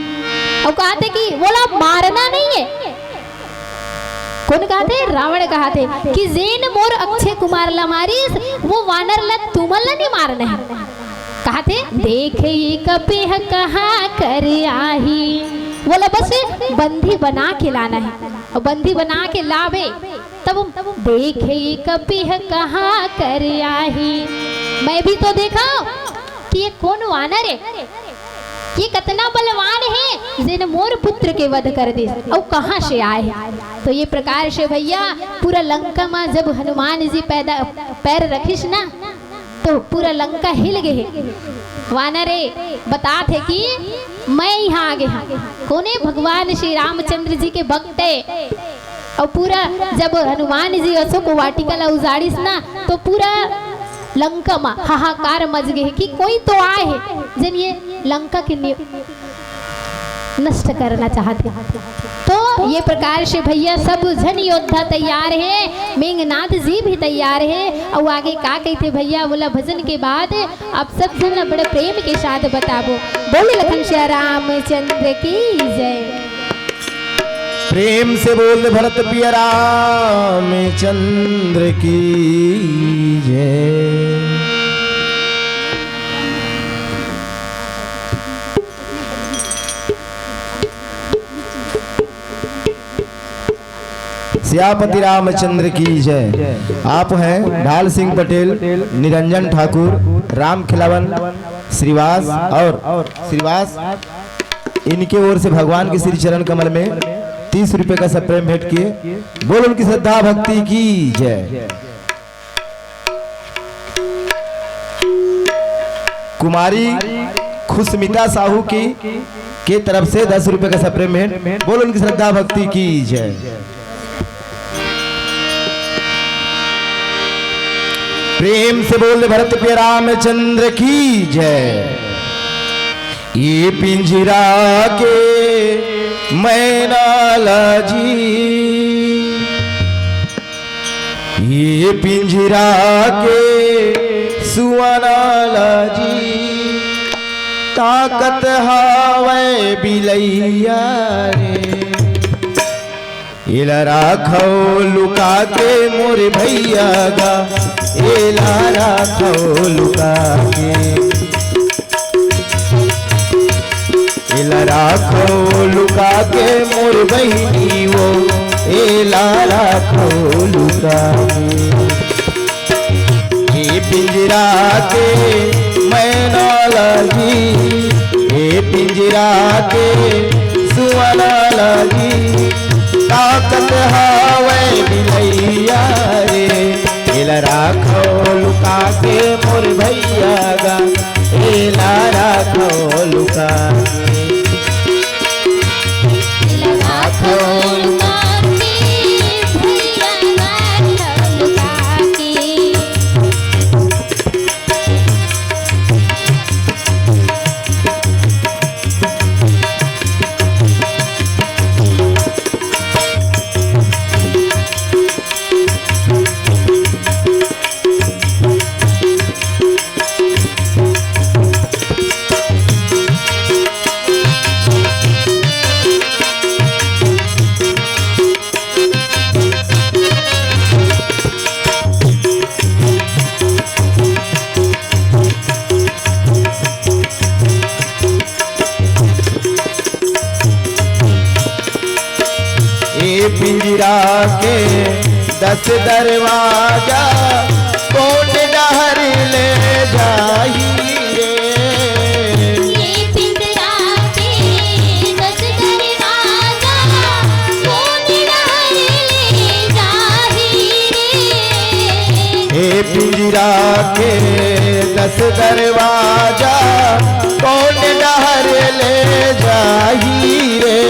अउ कहाथे कि वोला मारना नहीं हे। कोन कहाथे? रावण कहाथे कि जेन मोर अक्षय कुमार ला मारिस, वो वानर ला, तुमन ला नहीं मारना हे। कहाथे, देखै कपिह कहाँ करि आही। वोला बस बंदी बना के लाना हे, अउ बंदी बना के लाबे, तब देखै कपिह कहाँ करि आही। मैं भी तो देखा कि ये कोन वानर हे, ये कतना बलवान हे, जेन मोर पुत्र के वध कर दिस, अउ कहाँ से आए हे। तो ये प्रकार से भैया, पूरा लंका मा जब हनुमान जी पैदा, पैर रखिस ना, तो पूरा लंका हिल गे हे। वानर हे बताथे कि मैं यहाँ आगे हँव। कोने? भगवान श्री रामचंद्र जी के भक्त हे। अउ पूरा जब हनुमान जी अशोक वाटिका ला उजाड़िस ना, तो पूरा लंका मा हाहाकार मच गे हे कि कोई तो आए हे, जेन ये लंका के नि-, नष्ट करना चाहत हे। तो ये प्रकार से भैया सब झन योद्धा तैयार हे, मेघनाथ जी भी तैयार हे। अउ आगे का कहिथे भैया, वोला भजन के बाद आप सब झन ला बड़े प्रेम के साथ बताबो। बोले लखन सिया रामचंद्र की जय। प्रेम से बोल भरत पिया रामचंद्र की जय। सियापति रामचंद्र की जय। आप हैं ढाल सिंह पटेल, निरंजन ठाकुर, राम खिलावन श्रीवास और श्रीवास, इनके ओर से भगवान के श्री चरण कमल में तीस रुपए का सप्रेम भेंट किए। बोल उनकी श्रद्धा भक्ति की जय। कुमारी खुशमिता साहू की के तरफ से दस रुपए का सप्रेम भेंट। बोल उनकी श्रद्धा भक्ति की जय। प्रेम से बोल दे भरत प्रिय रामचंद्र की जय। ये पिंजरा के मैना ला जी, ये पिंजरा के सुअना ला जी, ताकत हावय बिलैया रे। एला राखव लुका के मोर भैया गा, एला राखव लुका के। एला राखव लुका के मोर बहिनी वो, एला राखव लुका के। ए पिंजरा के मैना ला जी, ए पिंजरा के सुअना ला जी, ताकत हावय बिलैया रे। एला राखव लुका के मोर भैया गा, एला राखव लुका के। एला राखव लुका के, भैया राखव लुका के। ए पिंजरा के दस दरवाजा कोन डहर ले जाही रे। ये पिंजरा के दस दरवाजा कोन डहर ले जाही रे। ए पिंजरा के दस दरवाजा कोन डहर ले जाही रे।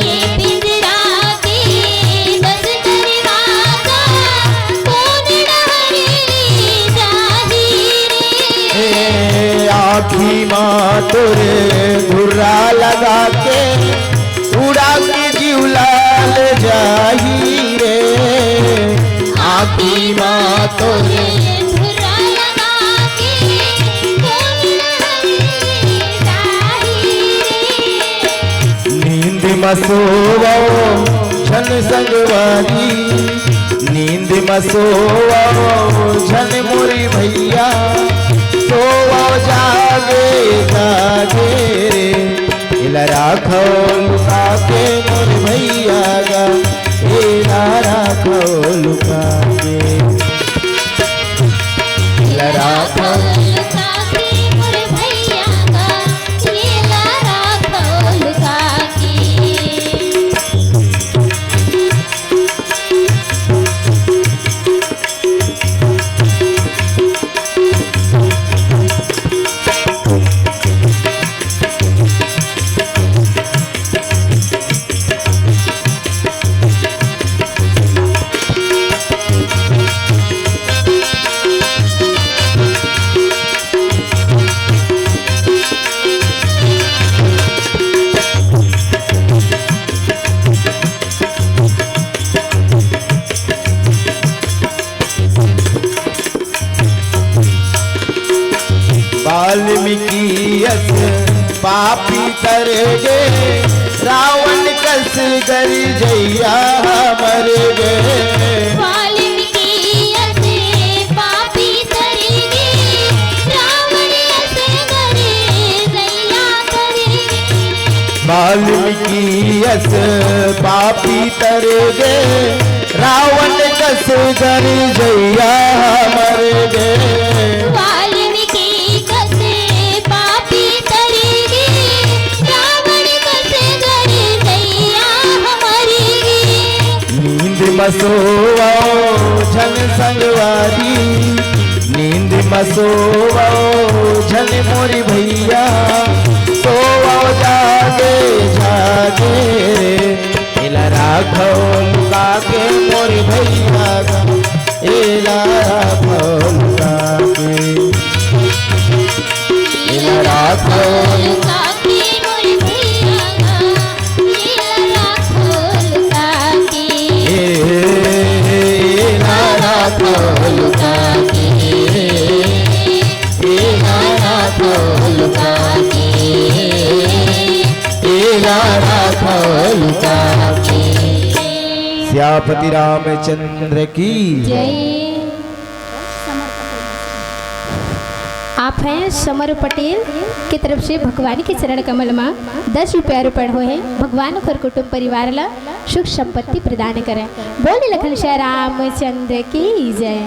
ये पिंजरा के दस दरवाजा कोन डहर ले जाही रे। ए आँखी मा तोरे धुर्रा लगा के उड़ा के जिउला ले जाही रे। आँखी मा तोरे धुर्रा लगा के कोन डहर ले जाही रे। नींद म सोवव झन संगवारी, नींद म सोवव झन मोरी भैया, सोवव जागे जागे रे। एला राखव लुका के मोर भैया गा, एला राखव लुका के। एला राखव लुका के मोर भैया गा, एला राखव लुका के। वाल्मीकि अस पापी तर गे, रावण कस गरजइया मर गे। वाल्मीकि अस पापी तर गे, रावण अस गरजइया मर गे। वाल्मीकि अस पापी तर गे, रावण कस गरजइया मर गे। वाल्मीकि कस पापी तर गे, रावण कस गरजइया मर गे। नींद म सोवव झन संगवारी, नींद सोवो झन मोरी भैया, सोवो जागे जागे, एला राखो लुका के मोरी भैया गा, एला राखो लुका के, एला राखो लुका के मोरी भैया गा, एला राखो लुका के, एला राखो लुका के, एला राखो लुका के, एला राखो लुका के। सियापति रामचंद्र की जय। आप हैं समर पटेल की तरफ से भगवान के चरण कमल मा दस रुपया अर्पण होए हे। भगवान ओकर कुटुंब परिवार ला सुख संपत्ति प्रदान करें। बोले लखन श्याम रामचंद्र की जय।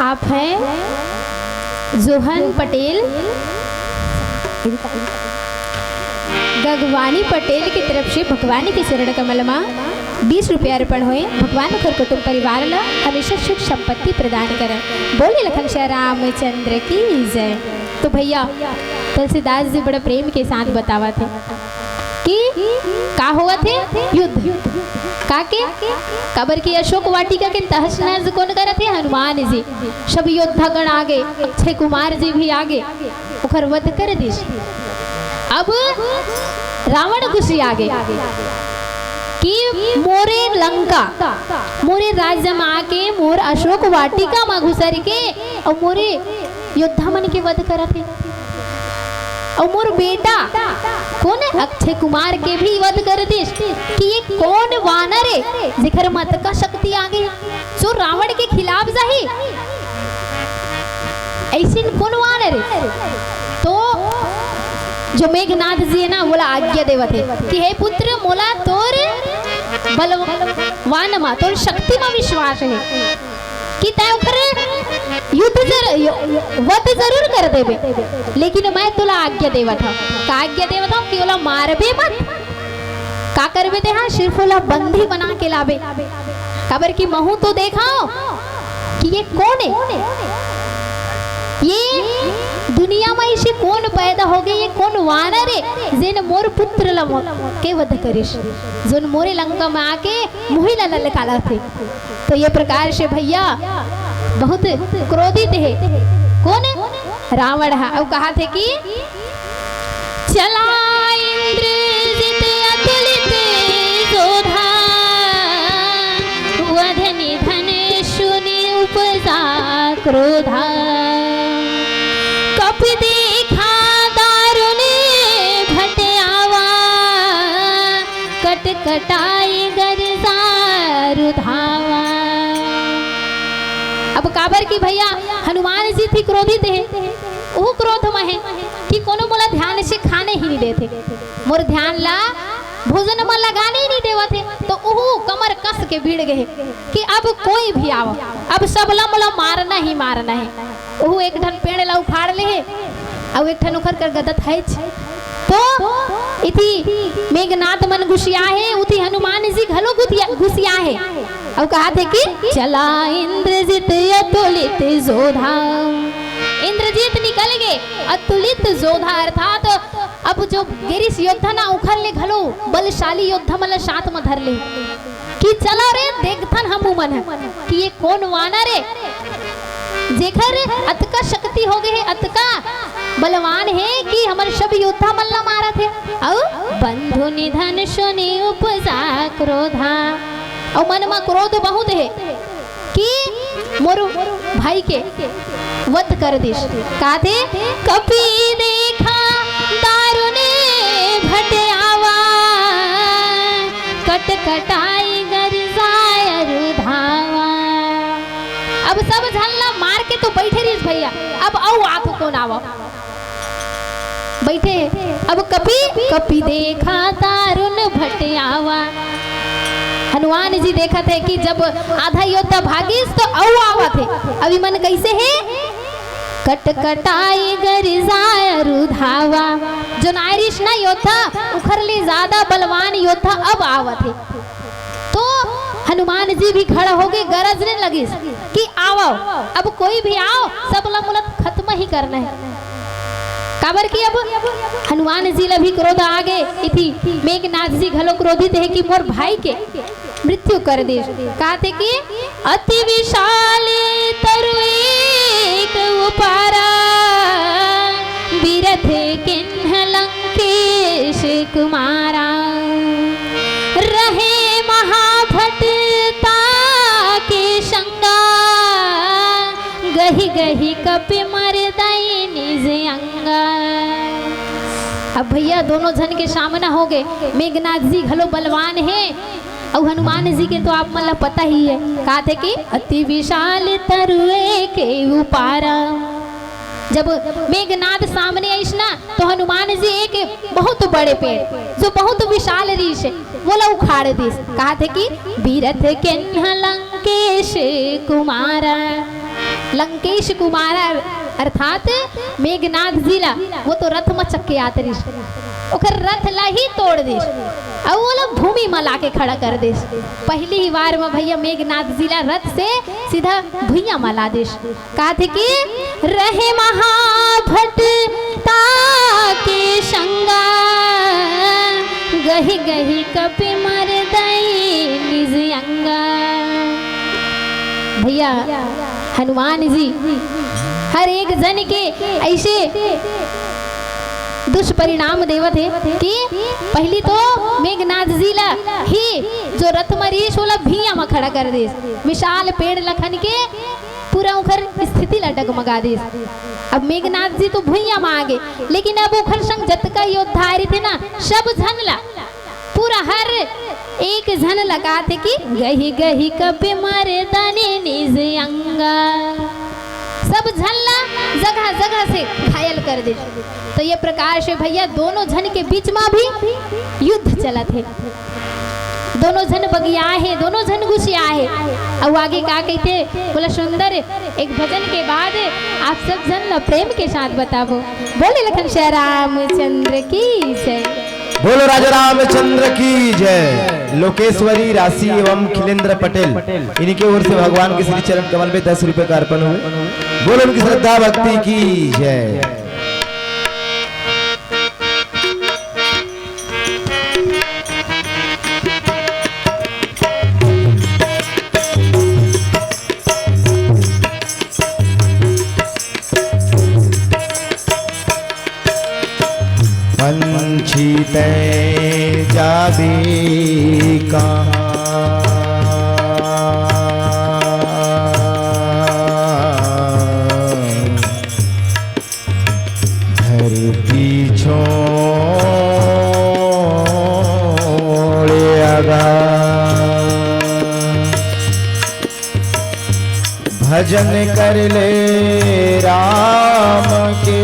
आप हैं जोहन पटेल, गगवानी पटेल की तरफ से भगवान के चरण कमल मा बीस रुपया अर्पण होए। भगवान ओकर कुटुंब परिवार ला हमेशा सुख संपत्ति प्रदान करें। बोले लखन श्याम रामचंद्र की जय। तो भैया, तुलसीदास जी बड़ा प्रेम के साथ बतावत हे कि का होवत हे? युद्ध। का के? काबर कि अशोक वाटिका के तहस नहस कोन करत हे? हनुमान जी। सब योद्धा गण आगे, अक्षय कुमार जी भी आगे, ओकर वध कर दिस। अब रावण गुस्सिया गे कि मोरे लंका, मोरे राज्य मा आके, मोर अशोक वाटिका मा घुसर के अउ मोरे योद्धा मन के वध करत हे। अउ मोर बेटा कोन हे? अक्षय कुमार के भी वध कर दिस कि ये कोन वानर हे जेकर मा अतका शक्ति आगे, जो रावण के खिलाफ जाही? अइसन कोन वानर हे? तो जो मेघनाथ जी हे ना, ओला आज्ञा देवत हे कि हे पुत्र, मोला तोर बलवान मा, तोर शक्ति मा विश्वास हे कि तैं ओकर युद्ध जर-, यो-, वध जरूर कर देबे, लेकिन मैं तोला आज्ञा देवत हंव। का आज्ञा देवत हंव? कि ओला मारबे मत। का करबे तेहा? सिर्फ ओला बंदी बना के लाबे। काबर कि महूं तो देखंव कि ये कोन हे, ये दुनिया मा अइसे कोन पैदा होगे, ये कोन वानर हे जेन मोर पुत्र ला मो-, के वध करिस, जोन मोरे लंका मा आके मुही ला ललकालत हे। तो ये प्रकार से भैया बहुत क्रोधित हे। कोन? रावण हे। अउ कहाथे कि चला इंद्रजित अतुलित जोधा, वध निधन सुनि उपजा क्रोधा। कपि देखा दारुण भट आवा, कटकटाई गरजा रुधावा। अब काबर कि भैया हनुमान जी भी क्रोधित हे, ओहू क्रोध म हे कि कोनो मोला ध्यान से खाने ही नहीं देथे, मोर ध्यान ला भोजन म लगाने ही नहीं देवत हे, तो ओहू कमर कस के भिड़ गे हे कि अब कोई भी आव, अब सब ला मोला मारना ही मारना हे। ओहू एक ठन पेड़ ला उखाड़ ले हे, अउ एक ठन ओखर कर गदत हेच। तो इति मेघनाथ मन गुसिया हे, उति हनुमान जी घलो गुतिया-, गुसिया हे। अउ कहाथे कि चला इंद्रजित अतुलित जोधा। इंद्रजित निकल गे, अतुलित जोधा अर्थात अब जो गिरिस योद्धा ना, उखर ले घलो बलशाली योद्धा मन ल साथ म धर ले कि चलो रे, देखथन हमू मन ह कि ये कोन वानर हे, जेखर अतका शक्ति हो गे हे, अतका बलवान हे कि हमर सब योद्धा मन ल मारत हे। अउ बंधु निधन सुनि उपजा क्रोधा, अउ मन म क्रोध बहुत हे कि मोर भाई के वध कर दिस। काथे कपि देखा दारुण भट आवा, कटकटाई गरजाय रुधावा। अब सब झन ला मार के तो बैठे रहिस भैया, अब अउ आथो कोन आवा। बैठे हे। अब कपि, कपि देखा दारुण भट आवा। हनुमान जी देखत हे कि जब आधा योद्धा भागिस तो अउ आवत हे। अब इमन कैसे हे? कटकटाई गरजाय रुधावा। जो नायरिस ना योद्धा, उखर ले ज्यादा बलवान योद्धा अब आवत हे। तो हनुमान जी भी खड़ा होके गरजने लगिस कि आवव, अब कोई भी आव, सब ला मोला खत्म ही करना हे। काबर कि अब हनुमान जी ला भी क्रोध आ गे, इति मेघनाथ जी घलो क्रोधित हे कि मोर भाई के मृत्यु कर दिस। काथे कि अति विशाल तरु एक उपारा, बिरथ किन्ह लंकेश कुमारा। रहे महाभट ताके संगा, गहि गहि कपि मरदइ निज अंगा। अब भैया, दोनों झन के सामना हो गे। मेघनाथ जी घलो बलवान हे, अउ हनुमान जी के तो आप मन ला पता ही हे, काथे कि अति विशाल तरु एक उपारा। जब मेघनाथ सामने आइस ना, तो हनुमान जी एक बहुत बड़े पेड़, जो बहुत विशाल रिहिस हे, वोला उखाड़ दिस। काथे कि बिरथ किन्ह लंकेश कुमारा। लंकेश कुमारा अर्थात मेघनाथ जी ला, वो तो रथ म चघ के आत रिहिस, ओकर रथ ला ही तोड़ दिस, अउ ओला भूमि म लाके खड़ा कर दिस। पहली ही वार म भैया मेघनाथ जी ला रथ से सीधा भुइयां म ला दिस। काथे कि रहे महाभट ताके संगा, गहि गहि कपि मरदइ निज अंगा। भैया, हनुमान जी हर एक जन के ऐसे दुष्परिणाम देवत हे कि पहली तो मेघनाथ जी ला ही जो रथ म रिहिस ओला भुइयां म खड़ा कर दिस, विशाल पेड़ लखन के पूरा ओखर स्थिति ला डगमगा दिस। अब मेघनाथ जी तो भुइयां म आ गे, लेकिन अब ओखर संग जतका योद्धा रहिथे ना, सब झन ला, पूरा हर एक झन ला काथे कि गहि गहि कपि मरदनि निज अंगा। सब झन ला जगह जगह से घायल कर दे। तो ये प्रकार से भैया दोनों झन के बीच में भी युद्ध चलत हे। दोनों झन बगिया हे, दोनों झन गुसिया हे। अउ आगे का कहिथे, बोला सुंदर, एक भजन के बाद आप सब झन ला प्रेम के साथ बताबो। बोले लखन श्याम रामचंद्र की जय। बोलो राजा रामचंद्र की जय। लोकेश्वरी राशि एवं खिलेंद्र पटेल, इनके ओर से भगवान के श्री चरण कमल में दस रुपए का अर्पण हुए। बोलो उनकी श्रद्धा भक्ति की जय। पंछी तैं जाबे कहाँ? धरती छोड़ आगा। भजन कर ले राम के।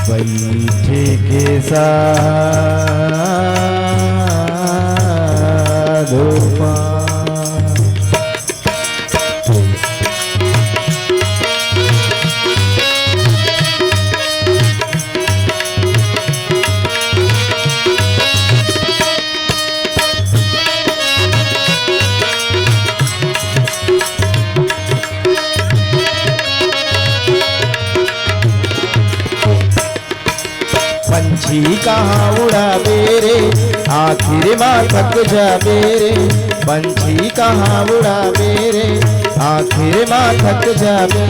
बैठे के साधु पा। पंछी कहाँ उड़ाबे रे, आखिर मा थक जाबे रे। पंछी कहाँ उड़ाबे रे, आखिर मा थक जाबे।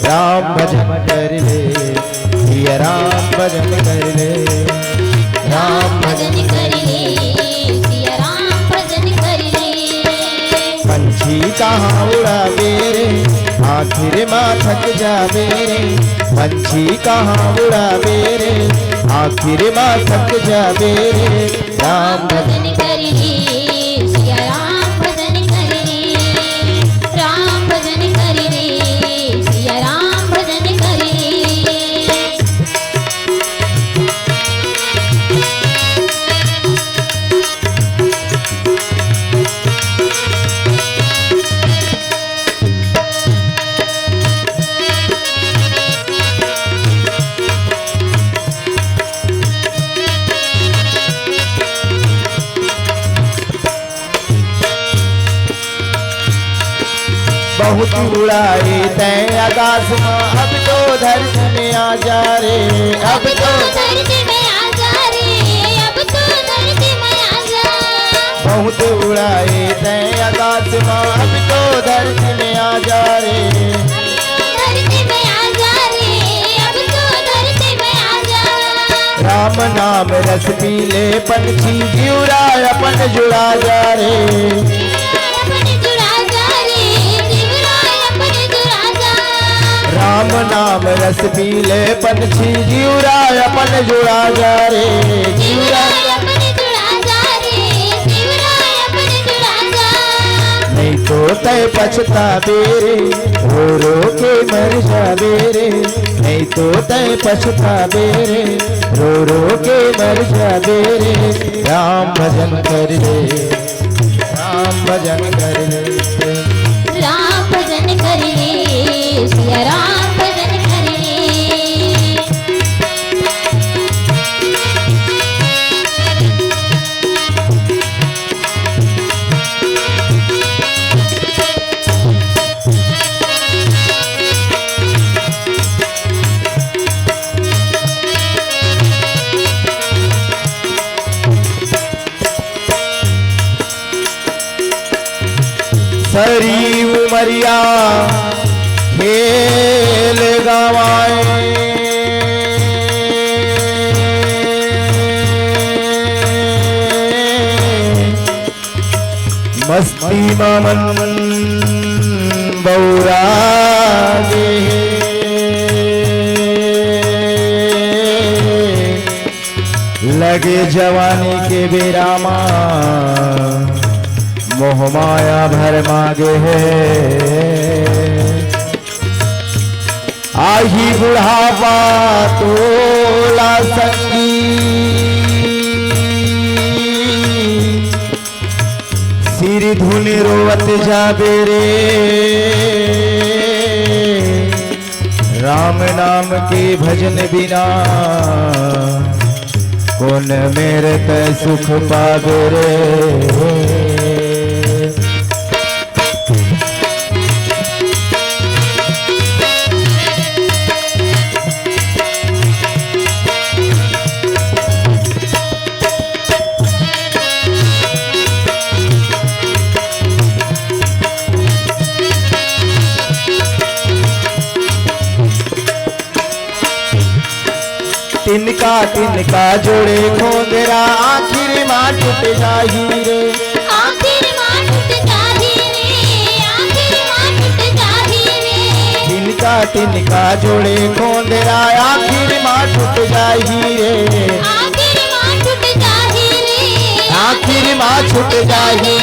राम भजन कर ले, सिया राम भजन कर ले। राम भजन कर ले, सिया राम भजन कर ले। पंछी कहाँ उड़ाबे रे, आखिर मा थक जाबे रे। पंछी कहाँ उड़ाबे रे, आखिर मा थक जाबे रे। राम भजन कर ले, सिया राम भजन कर ले। राम भजन कर ले, सिया राम भजन कर ले। बहुत उड़ाए तैं आकाश मा, अब तो धरती में आ जा रे, अब तो धरती में आ जा रे, अब तो धरती में आ जा। बहुत उड़ाए तैं आकाश मा, अब तो धरती में आ जा रे। धरती में आ जा रे, अब तो धरती में आ जा। राम नाम रस पी ले पंछी, जिउरा अपन जुड़ा जा रे। जिउरा अपन जुड़ा जा रे, जिउरा अपन जुड़ा जा। राम नाम रस पी ले पंछी, जिउरा अपन जुड़ा जा रे। जिउरा अपन जुड़ा जा रे, जिउरा अपन जुड़ा जा। नहीं तो तैं पछताबे रे, रो रो के मर जाबे रे। नहीं तो तैं पछताबे रे, रो रो के मर जाबे रे। राम भजन कर ले, राम भजन कर ले। राम भजन कर ले, सिया राम भजन कर ले। सरी उमरिया खेल गवाए। मस्ती मा मन बौरा गे हे। लगे जवानी के बेरा मा मोह माया भरमा गे हे। आही बुढ़ापा तोला संगी, सिर धुन रोवत जाबे रे। राम नाम के भजन बिना, कोन मेर तैं सुख पाबे रे। तिनका तिनका जोड़े खोंदरा, आखिर मा टूट जाही रे। आखिर मा टूट जाही रे, आखिर मा टूट जाही रे। तिनका तिनका जोड़े खोंदरा, आखिर मा टूट जाही रे। आखिर मा टूट जाही रे। आखिर मा छूट जाही।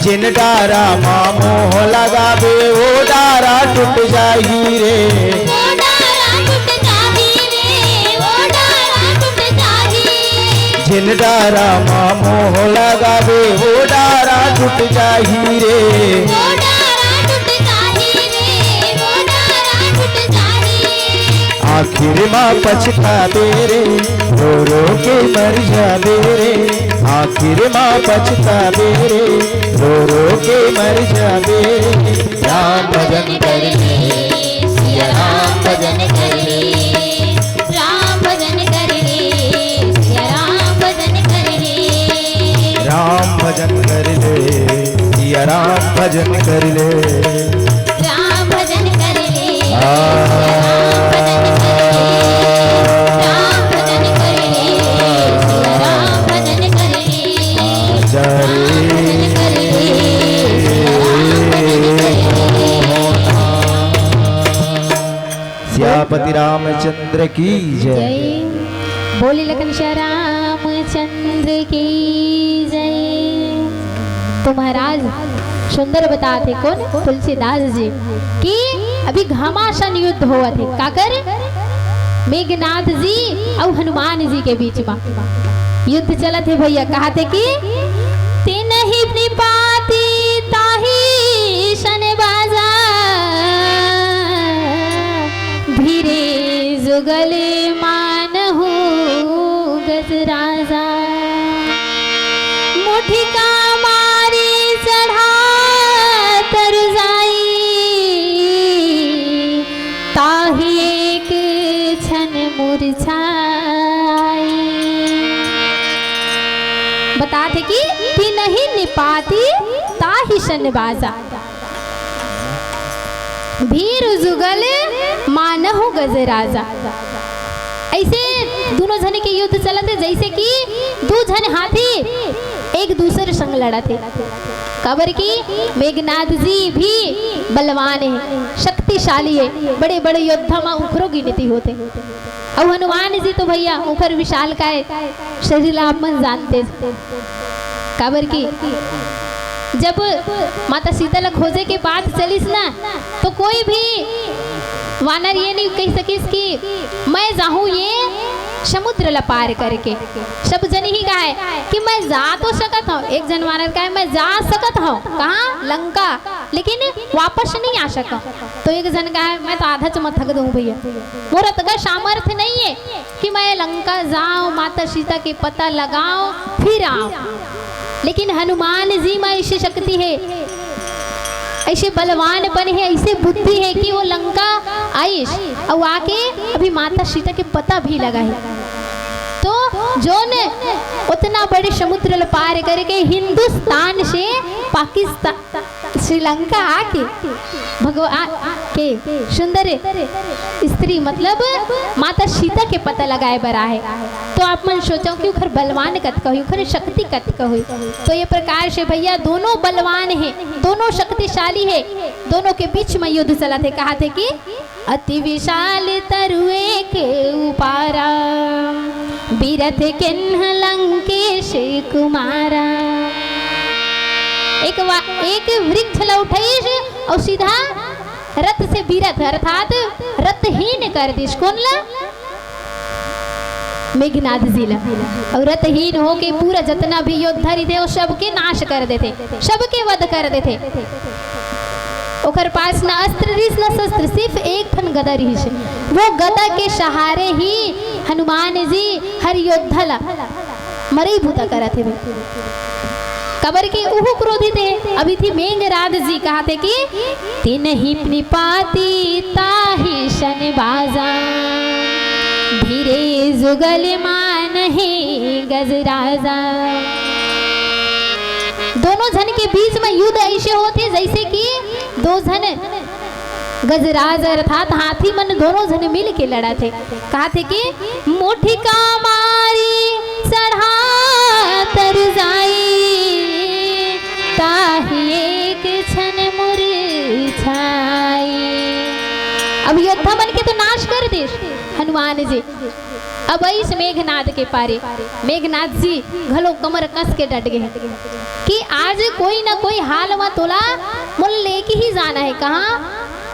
जेन डारा मा मोह लगाबे, ओ डारा टूट जाही रे। ओ डारा टूट जाही रे, ओ डारा टूट जाही। जेन डारा मा मोह लगाबे, ओ डारा टूट जाही रे। ओ डारा टूट जाही रे, ओ डारा टूट जाही। आखिर मा पछताबे रे, रो रो के मर जाबे रे। आखिर मा पछताबे रे, रो रो के मर जाबे रे। राम भजन कर ले, सिया राम भजन कर ले। राम भजन कर ले, सिया राम भजन कर ले। राम भजन कर ले, सिया राम भजन कर ले। राम भजन कर ले, आ, सिया राम भजन कर ले। राम भजन कर ले, सिया राम भजन कर ले। आ, जा रे। राम भजन कर ले, सिया राम भजन कर ले। सियापति रामचंद्र की जय। जय। बोले लखन श्याम रामचंद्र की जय। तो महाराज सुंदर बताथे, कोन? तुलसीदास जी, कि अभी घमासान युद्ध होवत हे, काकर? मेघनाथ जी अउ हनुमान जी के बीच मा युद्ध चलत हे भैया। कहाथे कि तिनहि निपाति ताहि सन बाजा, धीरे जुगल मानहु गजराजा। मुठिका मारि चढ़ा तरु जाई, पाती ताहि सन बाजा, भीर जुगल मानहु गजराजा। ऐसे दोनों झन के युद्ध चलत हे, जैसे कि दू झन हाथी एक दूसर संग लड़त हे। काबर कि मेघनाद जी भी बलवान हे, शक्तिशाली हे, बड़े-बड़े योद्धा म उखरो गिनती होथे। अउ हनुमान जी तो भैया उखर विशालकाय शरीर ला आप मन जानते। काबर कि जब माता सीता ला खोजे के बात चलिस ना, तो कोई भी वानर ये नहीं कह सकिस कि मैं जाहूं ये समुद्र ला पार करके। सब जन ही कहे कि मैं जा तो सकत हूँ, एक जन वानर कहे मैं जा सकत हूँ कहाँ, लंका, लेकिन वापस नहीं आ सकूं। तो एक जन कहे मैं तो आधा च म थक दूं भैया, मोर अतका सामर्थ्य नहीं है कि मैं लंका जाऊं, माता सीता के पता लगाऊं, फिर आऊं। लेकिन हनुमान जी म ऐसी शक्ति हे, ऐसे बलवानपन हे, ऐसे बुद्धि हे कि वो लंका आइस अउ आके अभी माता सीता के पता भी लगा हे। तो जोन उतना बड़े समुद्र ल पार करके हिंदुस्तान से पाकिस्तान, श्रीलंका आके भगवान के सुंदर स्त्री मतलब माता सीता के पता लगाए बर आहे। तो आप मन सोचो कि उखर बलवान कतका होही, उखर शक्ति कतका होही। तो ये प्रकार से भैया दोनों बलवान हे, दोनों शक्तिशाली हे, दोनों के बीच में युद्ध चलत हे। कहाथे कि अति विशाल तरु एक उपारा, बिरथ किन्ह लंकेश कुमारा। एक वा-, एक वृक्ष ल उठाइस अउ सीधा रथ से बिरथ अर्थात रथहीन कर दिस। कोन ला? मेघनाद जी ला। अउ रथहीन होके पूरा जतना भी योद्धा रहिथे, वो सबके नाश कर देथे, सबके वध कर देथे। ओकर पास न अस्त्र रिहिस, न शस्त्र, सिर्फ एक ठन गदा रिहिस। वो गदा के सहारे ही हनुमान जी हर योद्धा ला मरई भूता करत हे। काबर कि उहू क्रोधित हे। अभी थी मेघनाद जी कहाथे कि तिनहि निपाती ताहि सन बाजा, धीरे जुगल मानहि गजराजा। दोनों झन के बीच में युद्ध ऐसे होथे जैसे कि दो झन गजराज अर्थात हाथी मन दोनों झन मिल के लड़त हे। कहाथे कि मुठिका मारी चढ़ा तरु जाई, ताहि एक छन मुरझाई। अब योद्धा मन के तो नाश कर दिस हनुमान जी। अब आइस मेघनाद के पारी। मेघनाद जी घलो कमर कस के डट गे कि आज कोई ना कोई हाल म तोला मोला लेके ही जाना हे। कहाँ?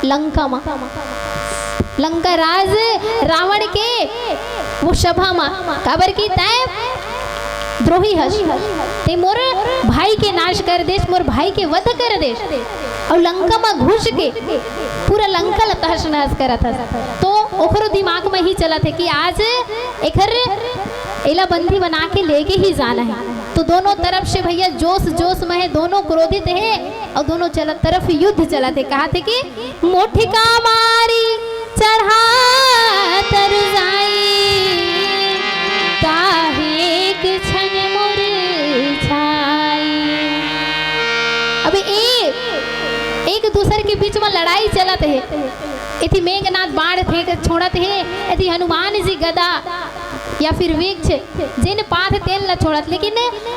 लंका म। लंका राज रावण के वो सभा म। काबर कि तैं द्रोही हस, तैं मोर भाई के नाश कर देस, मोर भाई के वध कर देस, अउ लंका म घुस के पूरा लंका ल तहस नहस करत हस। तो ओकरो दिमाग म ही चलत हे कि आज एकर, एला बंदी बना के लेके ही जाना हे। तो दोनों तरफ से भैया जोश जोश म हे, दोनों क्रोधित हे अउ दोनों चलत तरफ युद्ध चलत हे। कहाथे कि मुठिका मारी चढ़ा तरु जाई, ताहि एक छन मुरझाई। अब ए, एक दूसर के बीच म लड़ाई चलत हे। एती मेघनाद बाण फेंक छोड़त हे, एती हनुमान जी गदा या फिर वृक्ष जेन पाथे तेन ला छोड़त, लेकिन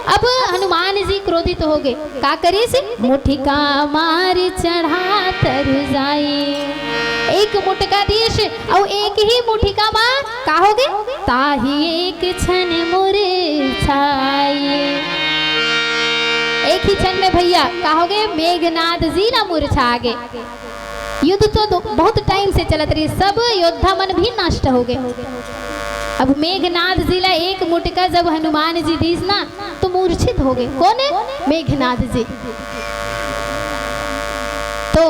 अब हनुमान जी क्रोधित हो गे। का करिस? मुठिका मार चढ़ा तरु जाई। एक मुटका दिस अउ एक ही मुठिका मा का हो गे? ताहि एक छन मुरझाई। एक ही क्षण में भैया का हो गे? मेघनाद जी ला मुरझा गे। युद्ध तो दो, बहुत टाइम से चलत रहिस, सब योद्धा मन भी नष्ट हो गे। अब मेघनाद जी ला एक मुटका जब हनुमान जी दीस ना, तो मूर्छित हो गे। कोन? मेघनाद जी। तो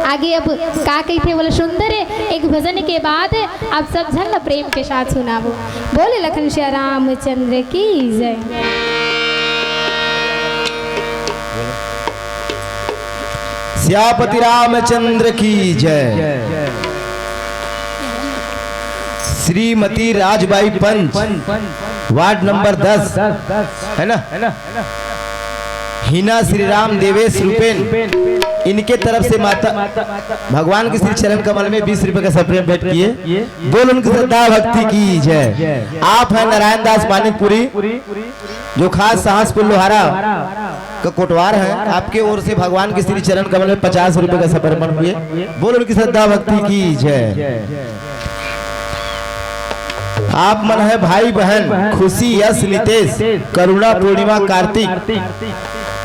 आगे अब का कहिथे बोले सुंदर, एक भजन के बाद आप सब झन ला प्रेम के साथ सुनाबो। बोले लखन सिया रामचंद्र की जय। सियापति रामचंद्र की जय। श्रीमती राजबाई पंच, वार्ड नंबर दस, है ना? हिना श्री राम देवेश रूपेन, इनके तरफ से माता भगवान के श्री चरण कमल में बीस रुपए का सप्रेम भेंट किए। बोल उनकी श्रद्धा भक्ति की जय। आप हैं नारायण दास मानिकपुरी, जो खास साहसपुर लोहारा का कोटवार है, आपके ओर से भगवान के श्री चरण कमल में पचास रुपए का समर्पण हुए। बोल उनकी श्रद्धा भक्ति की जय। आप मन है भाई बहन खुशी, यश, नितेश, करुणा, पूर्णिमा, कार्तिक,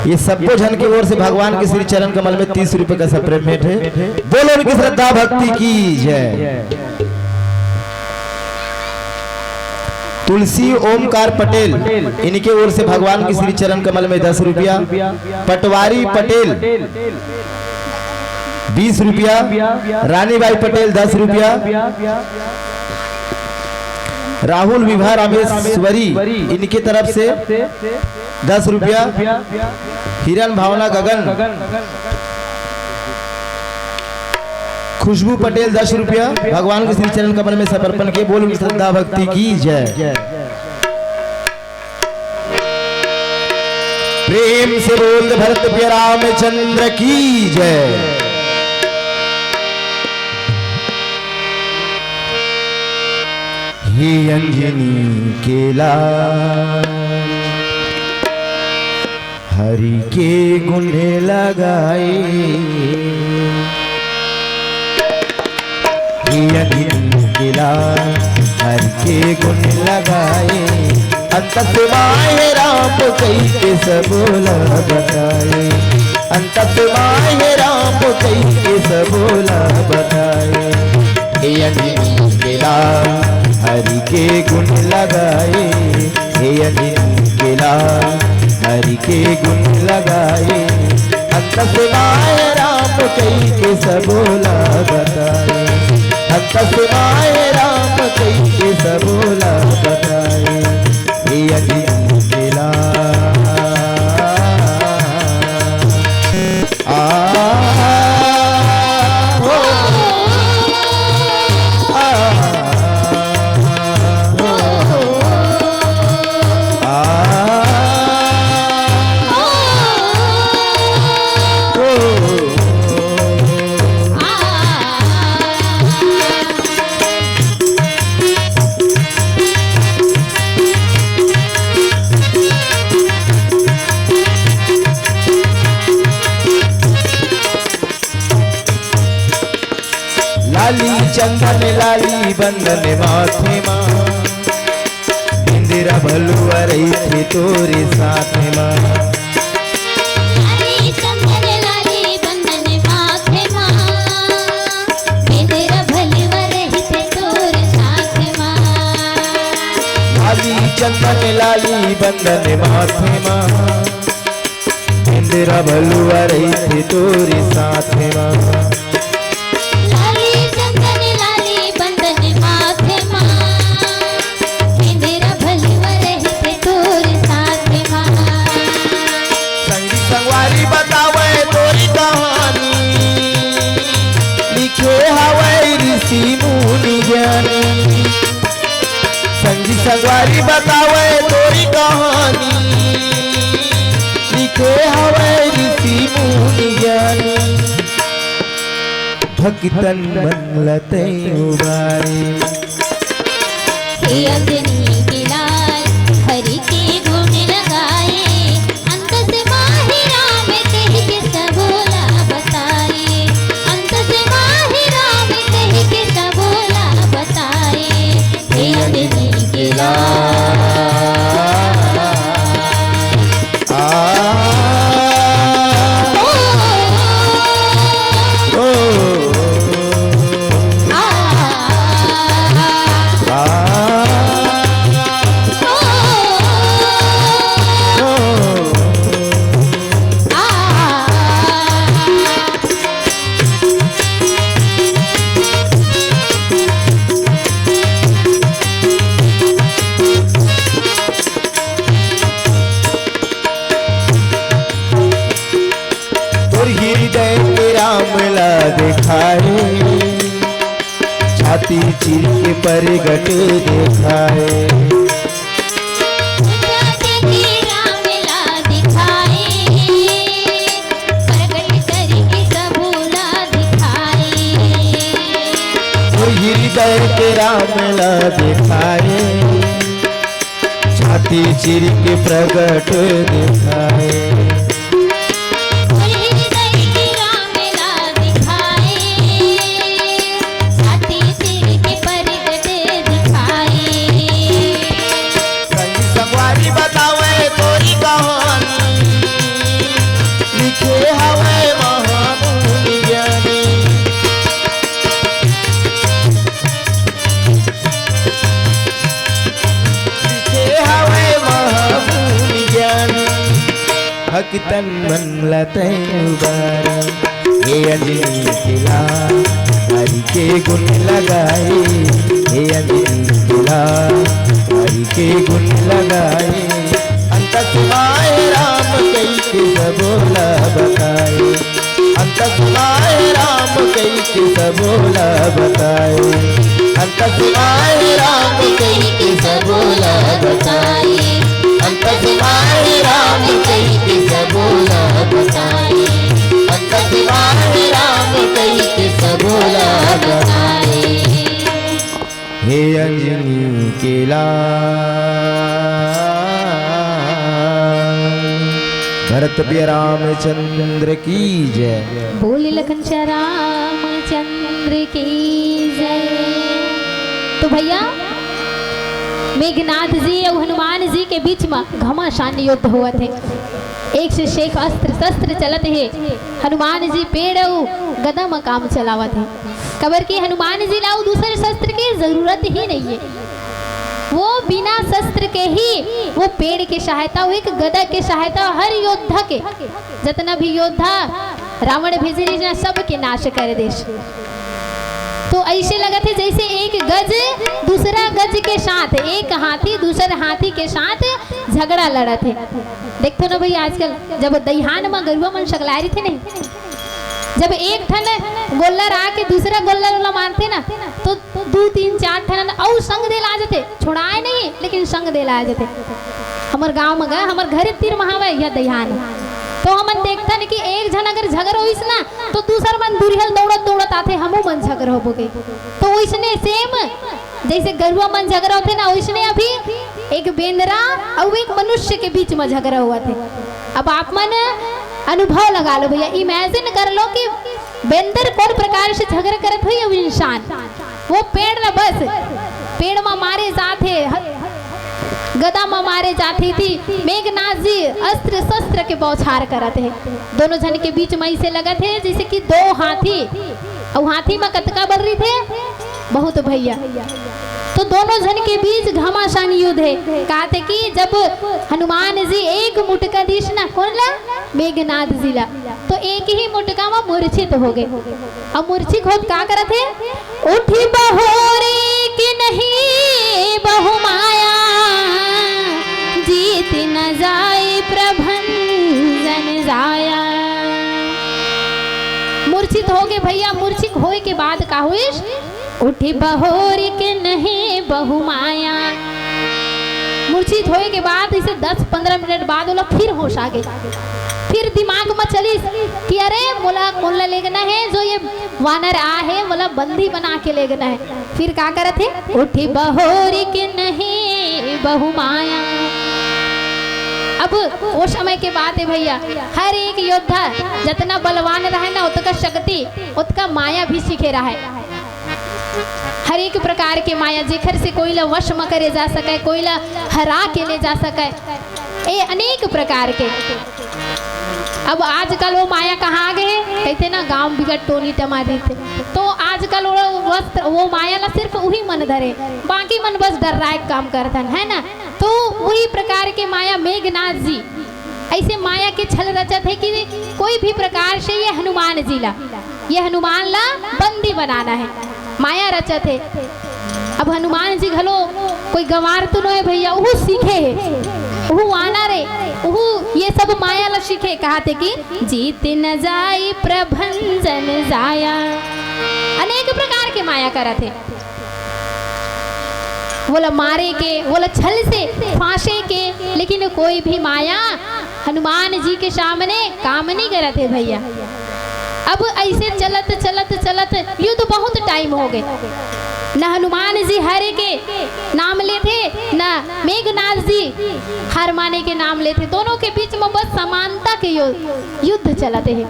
ये सबको झन के ओर से भगवान के श्री चरण कमल में तीस रुपए का सप्रेम भेंट है। बोल उनकी श्रद्धा भक्ति की जय। तुलसी ओमकार पटेल, इनके ओर से भगवान के श्री चरण कमल में दस रुपया। पटवारी पटेल बीस रुपया। रानीबाई पटेल दस रुपया। राहुल विभा रामेश्वरी, इनके तरफ से दस रुपया। हिरन भावना गगन, खुशबू पटेल दस रुपया, भगवान के श्री चरण कमल में समर्पण किए। बोल श्रद्धा भक्ति की जय। प्रेम से बोल भरत प्रिय रामचंद्र की जय। हे अंजनी के लाल, हरि के गुण लगाए। हे अंजनी के लाल, हरि के गुण लगाए। अंत से माहे राम कई के सबोला बताए। अंत से माहे राम कई के सबोला बताए। हे अंजनी के लाल, हरि के गुण लगाए। हे अंजनी के लाल, हरि के गुण लगाए। अंत से माहे राम कई के सबोला बताए। अंत से माहे राम कई के सबोला बताए। हे अंजनी के लाल। आ, हो, आ, हो, आ, हो। लाली चंदन लाली बंदन माथे मा, बेंदरा भलुआ रहिथे तोरे साथ मा। लाली चंदन लाली बंदन माथे मा, बेंदरा भलुआ रहिथे तोरे साथ मा। लाली चंदन लाली बंदन माथे मा, बेंदरा भलुआ रहिथे तोरे साथ मा। लाली चंदन लाली बंदन माथे मा, बेंदरा भलुआ रहिथे तोरे साथ मा। संगी संगवारी बतावे तोरी कहानी, लिखे हवै ऋषि मुनि ज्ञानी। संगी संगवारी बतावे तोरी कहानी, लिखे हवै ऋषि मुनि ज्ञानी। भक्तन मन ल तैं उबारे। हे अंजनी के लाल, हरि के गुण लगाए। अंत से माहे राम कहि के सबोला बताए। अंत से माहे राम कहि के सबोला बताए। हे अंजनी के लाल। आ, ओ, ओ, आ, आ, ओ, ओ, आ। तोर हृदय के राम ला देखाए, छाती चीर के परगट देखाए। राम ला दिखाए, राम ला दिखाए, छाती चीर के प्रगट दिखाए। राम ला दिखाए, छाती चीर के प्रगट दिखाए। संगी संगवारी बतावे तोरी कहानी, लिखे हवे महामुनि ज्ञानी। लिखे हवे महामुनि ज्ञानी, भक्तन मन ला तैं उबारा। हे अंजनी के लाल, हरि के गुण लगाए। हे अंजनी के लाल, हरि के गुण लगाए। अंत सुनाए राम कई के सबो ला बताए। अंत सुनाए राम कई के सबो ला बताए। अंत सुनाए राम कई के सबो ला बताए। अंत सुनाए राम कई के सबो ला बताए। अंत सुनाए राम कई के सबो ला बताए। हे अंजनी के लाल। भरत प्रिय रामचंद्र की जय। बोल लखन श्याम रामचंद्र की जय। तो भैया, मेघनाथ जी अउ हनुमान जी के बीच म घमासान युद्ध होवत हे। एक से एक अस्त्र शस्त्र चलत हे। हनुमान जी पेड़ अउ गदा म काम चलावत हे, काबर कि हनुमान जी ला अउ दूसर शस्त्र के जरूरत ही नहीं है। वो बिना शस्त्र के ही, वो पेड़ के सहायता, वो एक गदा के सहायता, हर योद्धा के, जतना भी योद्धा रावण भेजे रहिस ना, सबके नाश कर देस। तो ऐसे लगत हे जैसे एक गज दूसरा गज के साथ, एक हाथी दूसर हाथी के साथ झगड़ा लड़त हे। देखथो ना भैया, आजकल जब दइहान म गरुवा मन सकलाय रहिथे नहीं, जब एक ठन गोल्लर आके दूसरा गोल्लर ला मारथे ना, तो दू, तीन, चार ठन अउ संग दे ला जथे, छोड़ाय नहीं, लेकिन संग दे ला जथे। हमर गांव म गा, हमर घर तीर म हवय यह दइहान। तो हमन देखथन कि एक झन अगर झगड़ होइस ना, तो दूसर मन दुरिहल दौड़त दौड़त आथे, हमू मन झगड़ होबो के। तो वइसने same जैसे गरुवा मन झगड़ा होथे ना, वइसने अभी एक बेंदरा अउ एक मनुष्य के बीच म झगड़ा होवत हे। अब आप मन अनुभव लगा लो भैया, imagine कर लो कि बेंदर कौन प्रकार से झगड़ा करत होही अउ इंसान। वो पेड़ ला बस, पेड़ म मारे जात हे, ह-, गदा म मारे जात हे, ती मेघनाथ जी अस्त्र शस्त्र के बौछार करत हे। दोनों झन के बीच म ऐसे लगत हे जैसे कि दो हाथी, अउ हाथी म कतका बल रहिथे, बहुत भैया। तो दोनों झन के बीच घमासान युद्ध हे। कहत हे कि जब हनुमान जी एक मुटका दिस ना, कोन ला? मेघनाथ जी ला। तो एक ही मुटका म मूर्छित हो गे। अब मूर्छित होत का करत हे? उठि बहोरि कि नहीं बहु माया, जीति न जाइ प्रभंजन जाया। मूर्छित हो गे भैया। मूर्छित होय के बाद का होइस? उठि बहोरि कि नहीं बहु माया। मूर्छित होय के बाद इसे दस पंद्रह मिनट बाद ओला फिर होश आ गे। फिर दिमाग म चलिस कि अरे, मोला कोन ला लेगना हे, जो ये वानर आ हे, मोला बंदी बना के लेगना हे। फिर का करत हे? उठि बहोरि कि नहीं बहु माया। अब वो समय के बात हे भैया, हर एक योद्धा जतना बलवान रहे ना, ओतका शक्ति, ओतका माया भी सीखे रहे। हर एक प्रकार के माया, जेखर से कोई ला वश म करे जा सके, कोई ला हरा के ले जा सके, ए अनेक प्रकार के। अब आजकल वो माया कहाँ आ गे हे? कहिथे ना, गांव बिगड़ टोली टमा देथे। तो आजकल वो वस्त्र, वो माया ला सिर्फ उही मन धरे, बाकी मन बस डर्राए के काम करथन, है ना? तो वही प्रकार के माया मेघनाथ जी ऐसे माया के छल रचत हे कि कोई भी प्रकार से ये हनुमान जी ला, ये हनुमान ला बंदी बनाना हे, माया रचत हे। अब हनुमान जी घलो कोई गंवार तो नोहे भैया, उहू सीखे हे, उहू वानर हे, उहू ये सब माया ला सीखे। कहत हे कि जीति न जाइ प्रभंजन जाया, अनेक प्रकार के माया करत हे। वोला मारे के, वोला छल से फांसे के, लेकिन कोई भी माया हनुमान जी के सामने काम नहीं करत हे भैया। अब ऐसे चलत चलत चलत युद्ध बहुत टाइम हो गए। न हनुमान जी हरे के नाम लेथे, न मेघनाथ जी हार माने के नाम लेथे। दोनों के बीच में बस समानता के यु-, युद्ध चलत हे।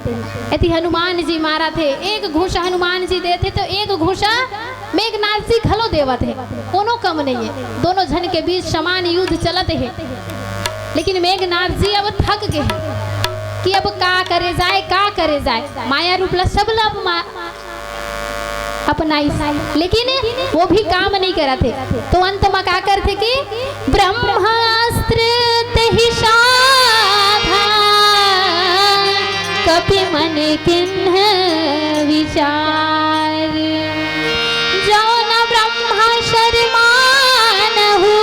यदि हनुमान जी मारत हे, एक घूसा हनुमान जी देथे तो एक घूसा मेघनाथ जी घलो देवत हे, कोनो कम नहीं है। दोनों झन के बीच समान युद्ध चलत हे, लेकिन मेघनाथ जी अब थक गए कि अब का करे जाए, का करे जाए। माया रूप ला सब ला अब मा-, अपनाइस, लेकिन वो भी काम नहीं करत हे। तो अंत में का करथे कि ब्रह्मास्त्र तेहि साधा, कपि मन किन्ह विचार। जौन ब्रह्मा सर मानहु,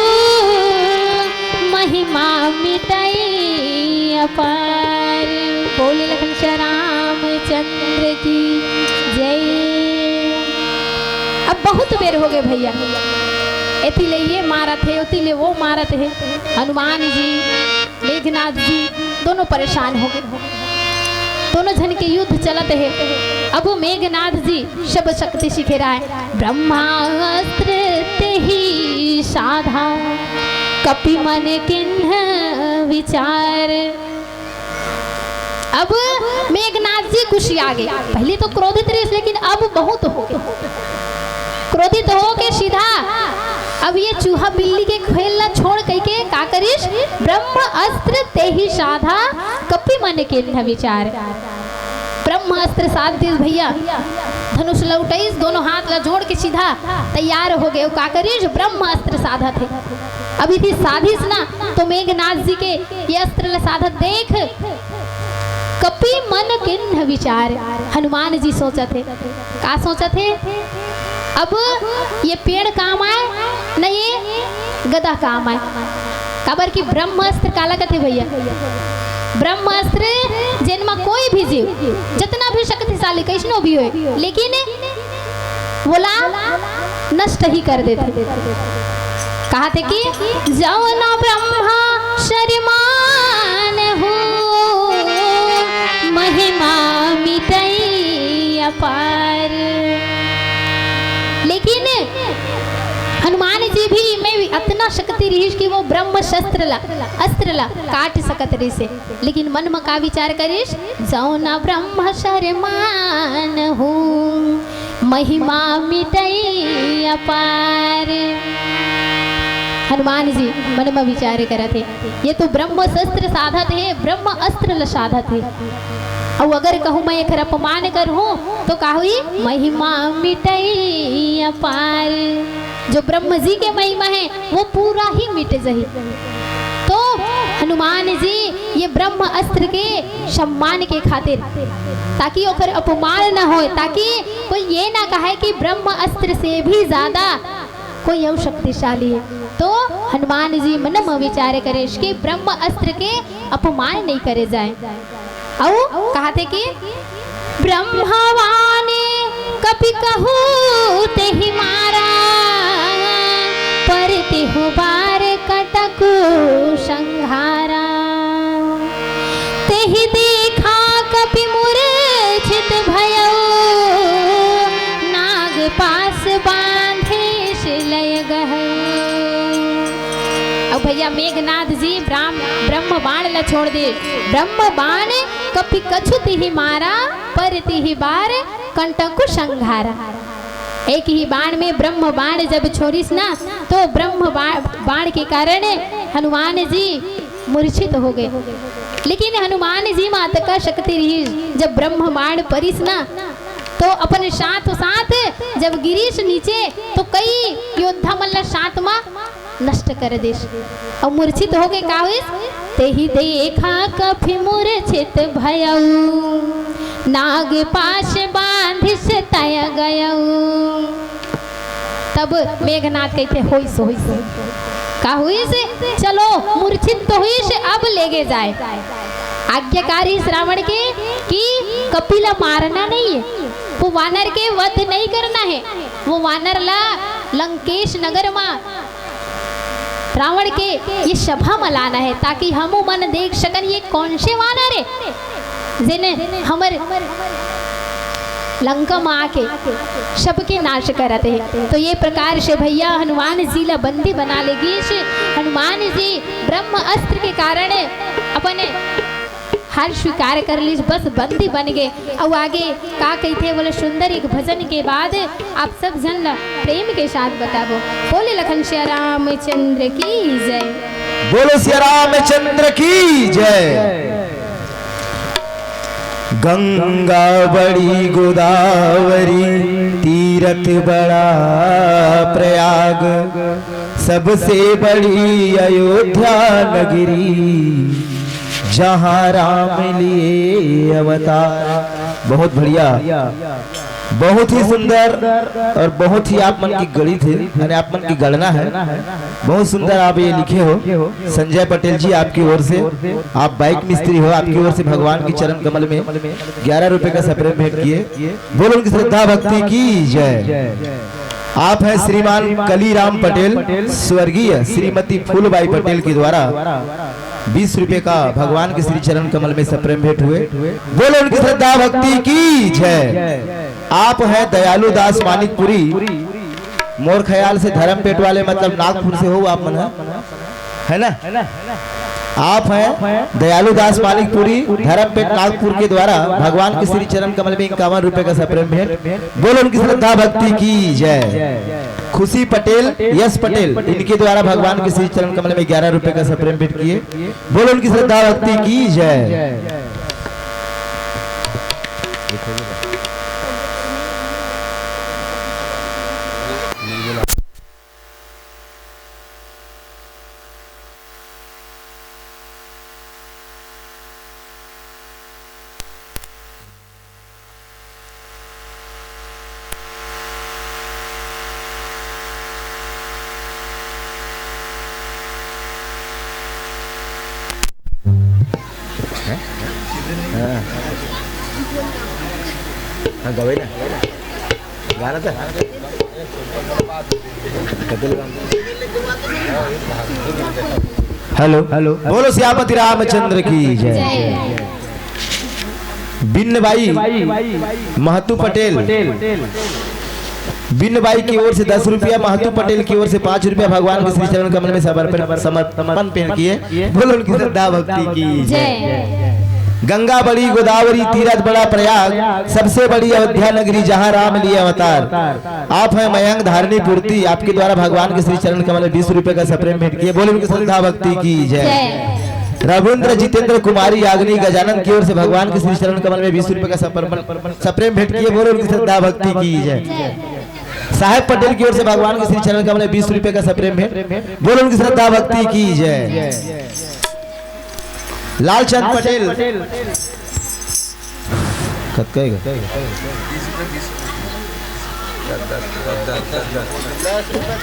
महिमा मिटई अपार। बोले लखन श्याम रामचंद्र की जय। अब बहुत बेर हो गए भैया, एती ले ये मारत हे, ओती ले वो मारत हे। हनुमान जी, मेघनाथ जी दोनों परेशान हो गए। दोनों झन के युद्ध चलत हे। अब मेघनाथ जी सब शक्ति सिखेराय, ब्रह्मास्त्र तेहि साधा, कपि मन किन्ह विचार। अब मेघनाथ जी गुस्सिया गे। पहले तो क्रोधित रहिस, लेकिन अब बहुत हो गए। क्रोधित हो के सीधा अब ये चूहा बिल्ली के खेल ला छोड़ कहिके का करिस, ब्रह्म अस्त्र तेहि साधा, कपि मन किन्ह विचार। ब्रह्म अस्त्र साध दिस भैया, धनुष लौटइस, दोनों हाथ ला जोड़ के सीधा तैयार हो गए। का करिस, ब्रह्म अस्त्र साधत हे। अभी थी साधिस ना, तो मेघनाथ जी के ये अस्त्र ला साधत देख कपि मन किन्ह विचार, हनुमान जी सोचत हे। का सोचत हे? अब ये पेड़ काम आए, न ये गदा काम आए। काबर कि ब्रह्मास्त्र काला कथे भैया? ब्रह्मास्त्र जेन म कोई भी जीव, जितना भी शक्तिशाली, कैसनो भी होए, लेकिन वोला नष्ट ही कर देथे। कहाथे कि जौन ब्रह्मा सर मानहु, महिमा मिटई अपार। लेकिन हनुमान जी भी में अतना शक्ति रहिस कि वो ब्रह्म शस्त्र ला, अस्त्र ला काट सकत रहिस हे। लेकिन मन म का विचार करिस, जौन ब्रह्म सर मानहु, महिमा मिटई अपार। हनुमान जी मन म विचार करत हे, ये तो ब्रह्म शस्त्र साधत हे, ब्रह्म अस्त्र ल साधत हे। अउ अगर कहूँ मैं एकर अपमान करहूँ तो का होही? महिमा मिटई अपार। जो ब्रह्म जी के महिमा हे वो पूरा ही मिट जही। तो हनुमान जी ये ब्रह्म अस्त्र के सम्मान के खातिर, ताकि ओकर अपमान न होए, ताकि कोई ये ना कहे कि ब्रह्म अस्त्र से भी ज्यादा कोई अउ शक्तिशाली हे। तो हनुमान जी मन म विचार करिस कि ब्रह्म अस्त्र के अपमान नहीं करे जाए। अउ कहाथे कि ब्रह्मवाणी कपि कहु तेहि मारा, पर तिहु बार कंटकु संहारा। तेहि देखा कपि मूर्छित भयउ, नाग पास बांधिस लय गहउ। अब भैया मेघनाथ जी ब्राह्म-, ब्रह्म बाण ला छोड़ दे। ब्रह्म बाण कपि कछु तिहि मारा, पर तिहि बार कंटकु संघारा। एक ही बाण में ब्रह्म बाण जब छोड़िस ना, तो ब्रह्म बा-, बाण के कारण हनुमान जी मूर्छित हो गए। लेकिन हनुमान जी म अतका शक्ति रहिस, जब ब्रह्म बाण परिस ना, तो अपन साथ साथ जब गिरिस नीचे, तो कई योद्धा मन ला साथ म नष्ट कर दिस। अउ मूर्छित होके का होइस? तेहि देखा कपि मूर्छित भयउ, नाग पास बांधिस तय गयउ। तब मेघनाथ कहिथे, "होइस, होइस।" का होइस? चलो, मूर्छित तो होइस, अब लेगे जाए। आज्ञा का रहिस रावण के कि कपि ला मारना नहीं है, वो वानर के वध नहीं करना है, वो वानर ला लंकेश नगर मा रावण के ये सभा म लाना है, ताकि हमू मन देख सकन ये कौन से वानर है, जेने हमर लंका म आके सबके नाश करत हे। तो ये प्रकार से भैया हनुमान जी ला बंदी बना ले गीस। हनुमान जी ब्रह्म अस्त्र के कारण अपन हार स्वीकार कर लीस, बस बंदी बन गे। अउ आगे का कहिथे, बोले सुंदर एक भजन के बाद आप सब झन ला प्रेम के साथ बताबो। बोले लखन सिया रामचंद्र की जय। बोलो सिया रामचंद्र की जय। गंगा बड़ी गोदावरी, तीरथ बड़ा प्रयाग, सबसे बड़ी अयोध्या नगरी, जहाँ राम लिए अवतार। बहुत बढ़िया, बहुत ही सुंदर और बहुत ही आप मन की गणित हे, यानी आप मन की गणना हे। बहुत सुंदर आप ये लिखे हो संजय पटेल जी, आपकी ओर से, आप बाइक मिस्त्री हो, आपकी ओर से भगवान के चरण कमल में ग्यारह रुपए का सप्रेम भेंट किए। बोलो उनकी श्रद्धा भक्ति की जय। आप हैं श्रीमान कलीराम पटेल, स्वर्गीय श्रीमती फूलबाई पटेल के द्वारा बीस रुपए का भगवान के श्री चरण कमल में सप्रेम भेंट हुए। बोलो उनकी श्रद्धा भक्ति की जय। आप हैं दयालु दास मानिकपुरी, मोर ख्याल से धर्मपेट वाले, मतलब नागपुर से हो आप मन, है ना? आप हैं दयालु दास मानिकपुरी, धर्मपेट नागपुर के द्वारा भगवान के श्री चरण कमल में इक्यावन रुपए का सप्रेम भेंट। बोलो उनकी श्रद्धा भक्ति की जय। खुशी पटेल, यश पटेल, इनके द्वारा भगवान के श्री चरण कमल में ग्यारह रुपए का सप्रेम भेंट किए। बोलो उनकी श्रद्धा भक्ति की जय। हाँ। हाँ, गवे ना। गाना था। Hello, hello. बोलो सियापति रामचंद्र की जय। जय। बिन्न बाई महतू पटेल, बिन्न बाई की ओर से दस रुपया, महतू पटेल की ओर से पाँच रुपया भगवान के श्री चरण कमल में समर्पण, समर्पण पहन किए। बोलो उनकी श्रद्धा भक्ति की जय। जय। गंगा बड़ी गोदावरी, तीरथ बड़ा प्रयाग, सबसे बड़ी अयोध्या नगरी, जहाँ राम लिए अवतार। आप हैं मयंक धारणी पूर्ति, आपके द्वारा भगवान के श्री चरण कमल में बीस रुपए का सप्रेम भेंट किए। बोलो उनकी श्रद्धा भक्ति की जय। जय। रविंद्र जितेंद्र कुमारी याग्निक गजानन की ओर से भगवान के श्री चरण कमल में बीस रुपए का सप्रेम, सप्रेम भेंट किए। बोलो उनकी श्रद्धा भक्ति की जय। जय। साहेब पटेल की ओर से भगवान के श्री चरण कमल में बीस रुपए का सप्रेम भेंट। बोलो उनकी श्रद्धा भक्ति की जय। लालचंद पटेल, कतका हे गा?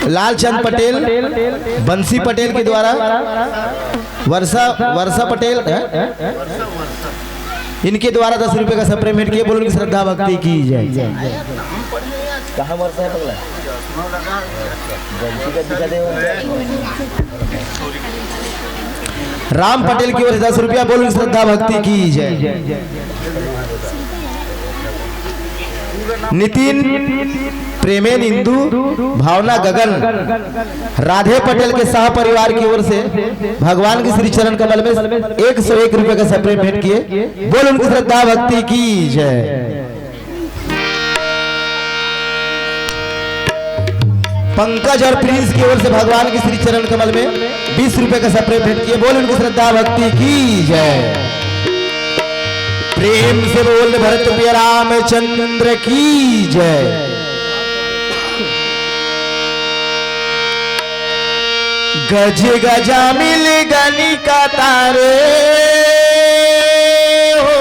लालचंद पटेल, बंसी पटेल के द्वारा, वर्षा, वर्षा पटेल, हैं? इनके द्वारा दस रुपए का सप्रेम भेंट किए। बोलो उनकी श्रद्धा भक्ति की जय। कहाँ वर्षा है पगला? राम पटेल की ओर से दस रुपया। बोलो श्रद्धा भक्ति की जय। नितिन, प्रेमेन इंदु, भावना गगन, राधे पटेल के सह परिवार की ओर से भगवान के श्री चरण कमल में एक सौ एक रुपए का सप्रेम भेंट किए। बोलो उनकी श्रद्धा भक्ति की जय। पंकज और प्रिंस की ओर से भगवान के श्री चरण कमल में बीस रुपए का सप्रेम भेंट किए। बोलो उनकी श्रद्धा भक्ति की जय। प्रेम से बोल भरत प्रिय रामचंद्र की जय। गज गजामिल गणि कतारे हो,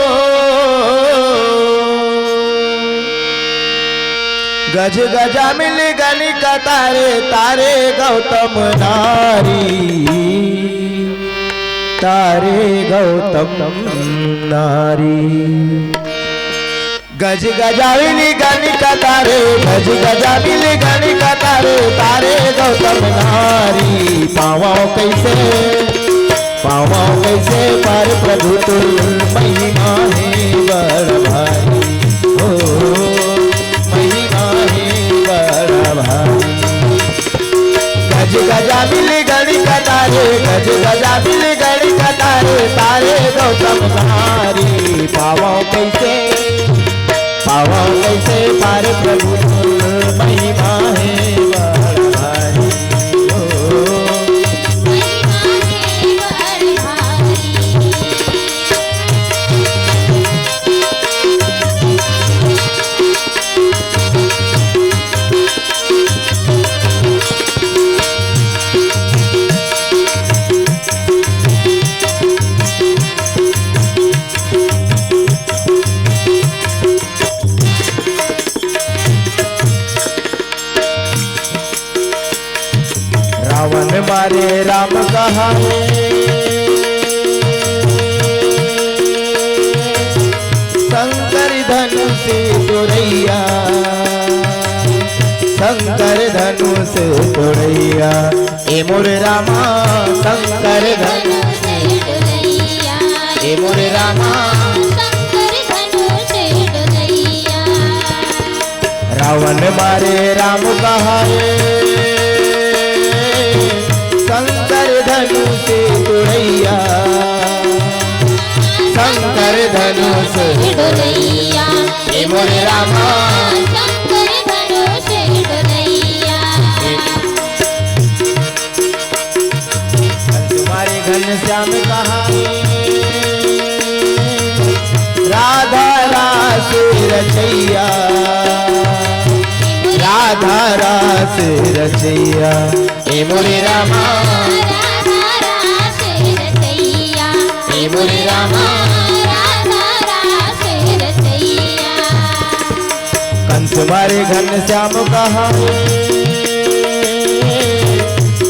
गज गजामिल गणि कतारे, तारे गौतम नारी, तारे गौतम नारी। गज गजामिल गणि कतारे, गज गजामिल गणि कतारे, तारे गौतम नारी। पावँव कइसे, पावँव कइसे पार प्रभु तोर महिमा हे बड़ भारी। ओ, गज गजामिल गण कटारे तारे गौतम नारी। पावों कइसे, पावों कइसे पार प्रभु तोर महिमा हे बड़ भारी। ओ। रावण मारे राम कहाए, शंकर धनुष तोड़ैया, शंकर धनुष तोड़ैया, ए मोर रामा, शंकर धनुष, ए मोर रामा। रावण मारे राम कहाए, शंकर धनुष तोड़ैया, शंकर धनुष तोड़ैया, ए मोर रामा। कंस मारे घनश्याम कहाए, राधा रास रचैया, राधा रास रचैया, ए मोरे रामा। राधा रास रचैया, ए मोरे रामा। राधा रास रचैया। कंस मारे घनश्याम कहाए,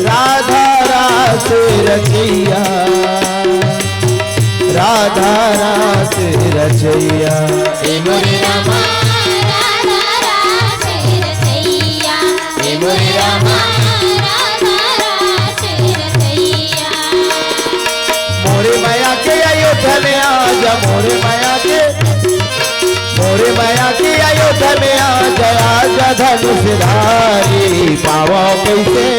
राधा रास रचैया, राधा रास रचैया। ए मोरे रामा। राधा रास रचैया, ए मोरे रामा। राधा रास रचैया। मोरे मया के अयोध्या में आ जा, मोरे मया के, मोरे मया के अयोध्या में आ जा, आ जा धनुषधारी। पावों कइसे,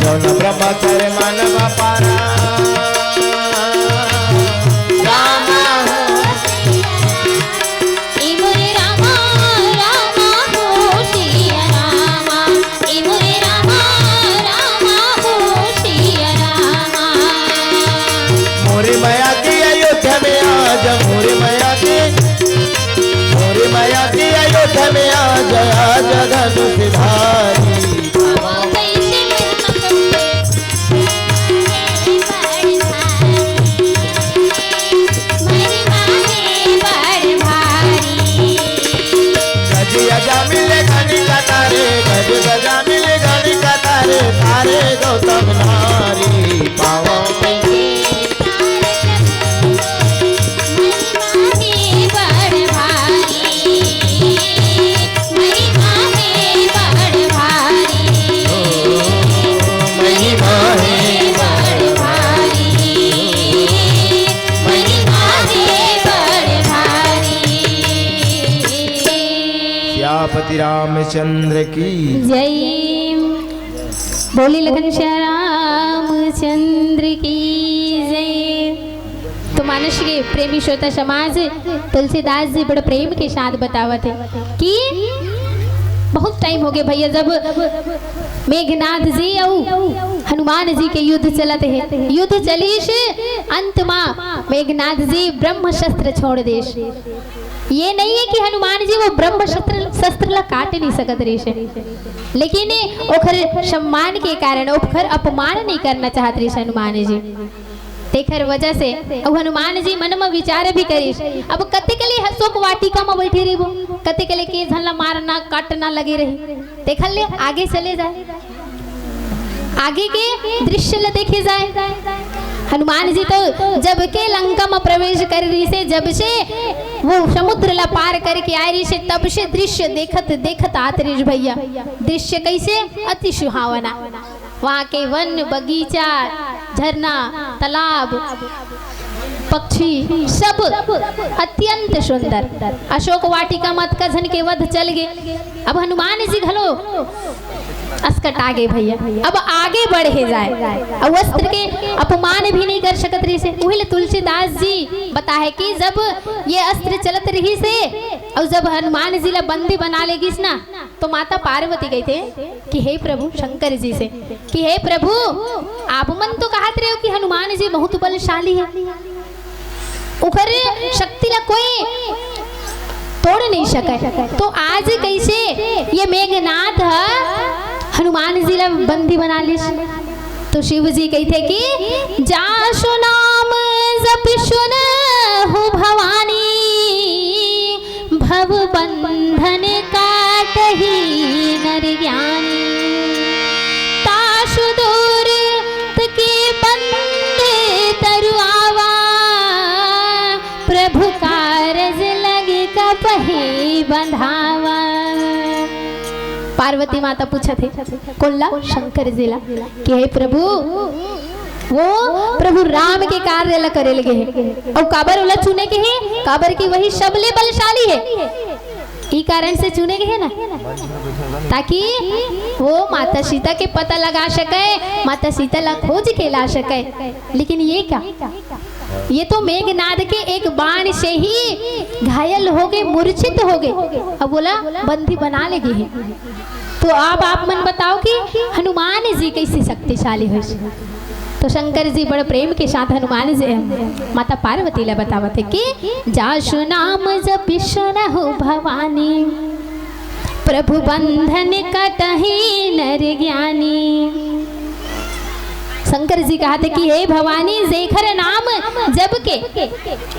जौन ब्रह्म करे मानव पारा। रामा हो। ए मोरे रामा, रामा हो सिया रामा। ए मोरे रामा, रामा हो सिया रामा। मोरे मया के अयोध्या में आ जा, मोरे मया के, मोरे मया के अयोध्या में आ जा, आ जा धनुषधारी। गज गजामिल गण कटारे, गज गजामिल गण कटारे, तारे गौतम नारी। पावों सियापति रामचंद्र की जय। बोली लखन श्याम रामचंद्र की जय। तो मानस के प्रेमी श्रोता समाज, तुलसीदास जी बड़ प्रेम के साथ बतावत हे कि बहुत टाइम हो गए भैया, जब मेघनाथ जी अउ हनुमान जी के युद्ध चलत हे, युद्ध चलिस, अंत मा मेघनाथ जी ब्रह्मशस्त्र छोड़ देस। ये नहीं है कि हनुमान जी वो ब्रह्मशस्त्र, शस्त्र ला काट नहीं सकत रहिस, लेकिन ओखर सम्मान के कारण ओखर अपमान नहीं करना चाहत रहिस हनुमान जी। तेखर वजह से अब हनुमान जी मन म विचार भी करिस, अब कतेक ले अशोक वाटिका म बैठे रहिबो, कतेक ले के झन ला मारना काटना लगे रही, तेखर ले आगे चले जाए, आगे के दृश्य ला देखे जाए। हनुमान जी तो जब के लंका म प्रवेश करे रहिसे, जब से वो समुद्र ला पार करके आए रहिसे, तब से दृश्य देखत देखत आत रहिस भैया। दृश्य कैसे? अति सुहावना। वहाँ के वन, बगीचा, झरना, तालाब, पक्षी, सब अत्यंत सुंदर। अशोक वाटिका म अतका झन के वध चल गे। अब हनुमान जी घलो असकटा गे भैया, अब आगे बढ़े जाए, अब अस्त्र के अपमान भी नहीं कर सकत रहिसे। उही ले तुलसीदास जी बताए कि जब ये अस्त्र चलत रहिसे अउ जब हनुमान जी ला बंदी बना ले गिस ना, तो माता पार्वती कहिथे कि हे प्रभु शंकर जी से कि हे प्रभु, आप मन तो कहत रहे हो कि हनुमान जी बहुत बलशाली है, ओकर शक्ति ला कोई तोड़ नहीं सके, तो आज कैसे ये मेघनाथ ह हनुमान जी ला बंदी बना लिस? तो शिव जी कहिथे कि जासु नाम जपि सुनहु भवानी, भव बंधन काटही नर ज्ञानी। तासु दूर तके बंद तरु आवा, प्रभु कारज लगे कपही बंधावा। पार्वती माता पूछत हे, कोन ला? शंकर जी ला, कि हे प्रभु, वो प्रभु राम के कार्य ला करे लगे हे, अउ काबर ओला चुने के हे? काबर कि वही सबले बलशाली हे। ई कारण से चुने के हे ना, ताकि वो माता सीता के पता लगा सके, माता सीता ला खोज के ला सके। लेकिन ये क्या, ये तो मेघनाद के एक बाण से ही घायल हो गए, मूर्छित हो गए, अब ओला बंदी बना ले गे हे। तो अब आप मन बताओ कि हनुमान जी कैसे शक्तिशाली होइस। तो शंकर जी बड़ प्रेम के साथ हनुमान जी, माता पार्वती ला बतावत हे कि जासु नाम जपि सुनहु भवानी, प्रभु बंधन कटही नर ज्ञानी। शंकर जी कहत हे कि हे भवानी, जेखर नाम जप के,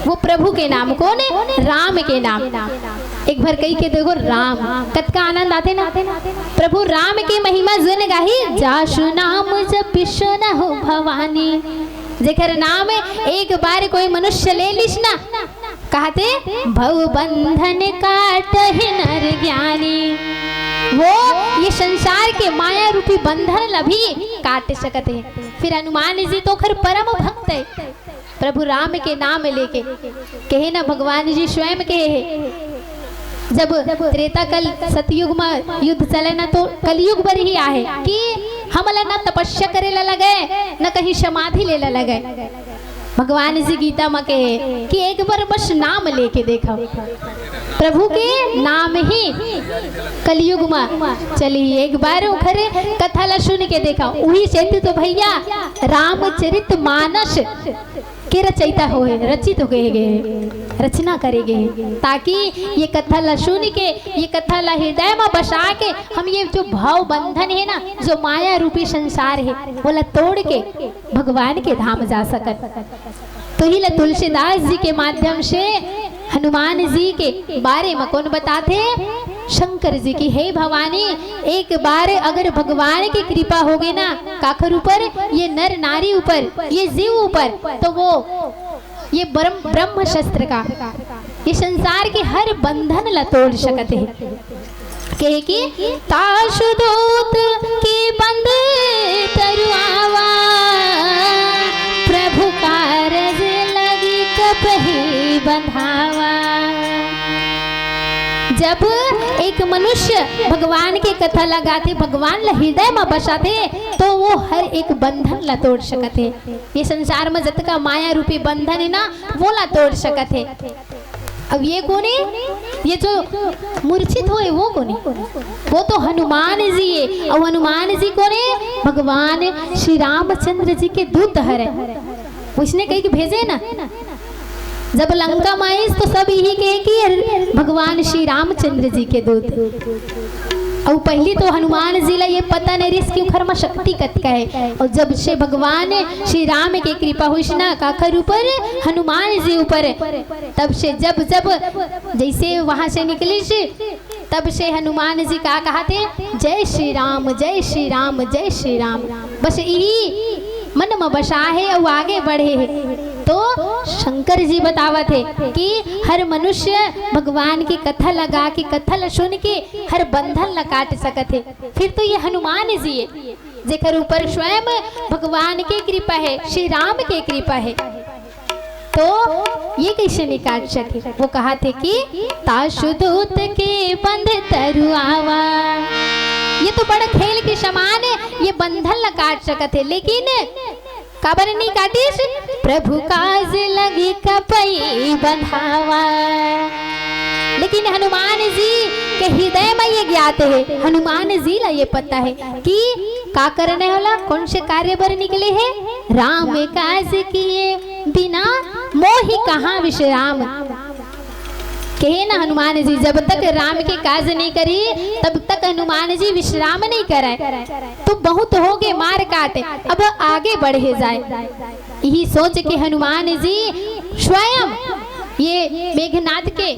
वो प्रभु के नाम, कोन? राम के नाम। एक बार कही के देखो राम, कतका आनंद आथे ना। प्रभु राम के महिमा जुन गाही, जासु नाम जपि सुनहु भवानी। जेखर नाम एक बार कोई मनुष्य ले लिस ना, कहत हे भव बंधन काटही नर ज्ञानी, वो ये संसार के माया रूपी बंधन ला भी काट सकत हे। फिर हनुमान जी तो ओखर परम भक्त हे, प्रभु राम के नाम लेके, कहे ना भगवान जी स्वयं कहे हे, जब त्रेता कल सतयुग म युद्ध चले ना, तो कलयुग बर ही आहे कि हमला ना तपस्या करे ला लगे, ना कहीं समाधि ले ला लगे। भगवान जी गीता म कहे कि एक बार बस नाम लेके देखो, प्रभु के नाम ही कलयुग म चली। एक बार ओखर कथा ला सुन के देखो, उही सेती तो भैया रामचरित मानस के रचयिता होए, रचित हो गए, गए, रचना करे गए, ताकि ये कथा ला सुन के, ये कथा ला हृदय म बसा के हम ये जो भाव बंधन हे ना, जो माया रूपी संसार हे, ओला तोड़ के भगवान के धाम जा सकत। तो ही ला तुलसीदास जी के माध्यम से हनुमान जी के बारे म कोन बताथे? शंकर जी कि हे भवानी, एक बार अगर भगवान की कृपा हो गई ना काखर ऊपर, ये नर नारी ऊपर, ये जीव ऊपर, तो वो ये ब्रह्म, ब्रह्म शस्त्र का, ये संसार के हर बंधन ला तोड़ सकत हे। कहे कि तासु दूत के बंद तरु आवा, प्रभु कारज लगी कपही बंधावा। जब एक मनुष्य भगवान के कथा ला गाथे, भगवान ला हृदय म बसाथे, तो वो हर एक बंधन ला तोड़ सकत हे। ये संसार म जतका माया रूपी बंधन हे ना, वो ला तोड़ सकत हे। अब ये कोन हे? ये जो मूर्छित होए, वो कोन हे? वो तो हनुमान जी हे। अउ हनुमान जी कोन हे? भगवान श्री रामचंद्र जी के दूत हरे। वइसने कहि के भेजे ना, जब लंका म आइस तो सब यही कहे कि भगवान श्री रामचंद्र जी के दूत। अउ पहिली तो हनुमान जी ला ये पता नइ रिहिस कि उखर म शक्ति कतका हे। अउ जब से भगवान श्री राम के कृपा होइस ना, काखर ऊपर? हनुमान जी ऊपर। तब से जब जब जइसे वहां से निकलिस, तब से हनुमान जी का कहाथे? जय श्री राम, जय श्री राम, जय श्री राम। बस यही मन म बसा हे अउ आगे बढ़े हे। तो शंकर जी बतावत हे कि हर मनुष्य भगवान की कथा ला गा के, कथा ला सुन के हर बंधन ला काट सकत हे। फिर तो ये हनुमान जी हे, जेकर ऊपर स्वयं भगवान के कृपा हे, श्री राम के कृपा हे। तो ये कइसे नइ काट सके? वो कहाथे कि तासु दूत के बंध तरु आवा। ये तो बड़ा खेल के समान हे, ये बंधन ला काट सकत हे, लेकिन काबर नइ काटिस? प्रभु काज लगी कपहि बंधावा। लेकिन हनुमान जी के हृदय म ये ज्ञात हे, हनुमान जी ला ये पता हे कि का करना हे ओला, कोन से कार्य बर निकले हे। राम काज किए बिना मोहि कहाँ विश्राम। कहे ना हनुमान जी, जब तक राम के काज नइ करही, तब तक हनुमान जी विश्राम नइ करय। तो बहुत होगे मार काट, अब आगे बढ़े जाए। यही सोच के हनुमान जी स्वयं ये मेघनाद के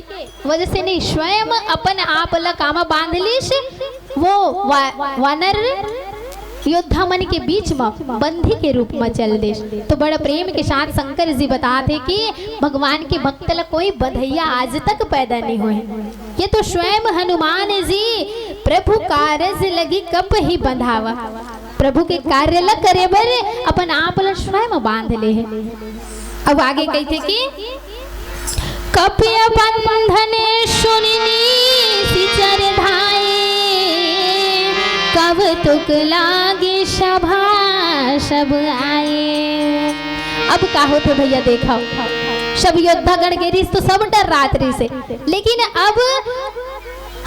वजह से नइ, स्वयं अपन आप ला का म बांध लिस। वो वा-, वानर योद्धा मन के बीच म बंदी के रूप म चल देस। तो बड़ा प्रेम के साथ शंकर जी बताथे कि भगवान के भक्त ला कोई बंधइया आज तक पैदा नइ होए। ये तो स्वयं हनुमान जी प्रभु कारज लगी कपहि बंधावा। प्रभु के कार्य ला करे बर अपन आप ला स्वयं बांध ले हे। अब आगे कहिथे कि कपि बंधन सुनि निसिचर धाए, कौतुक लागे सभा सब आए। अब का होथे भइया, देखव, सब योद्धा गण गे रिहिस तो सब डर्रात रिहिस हे, लेकिन अब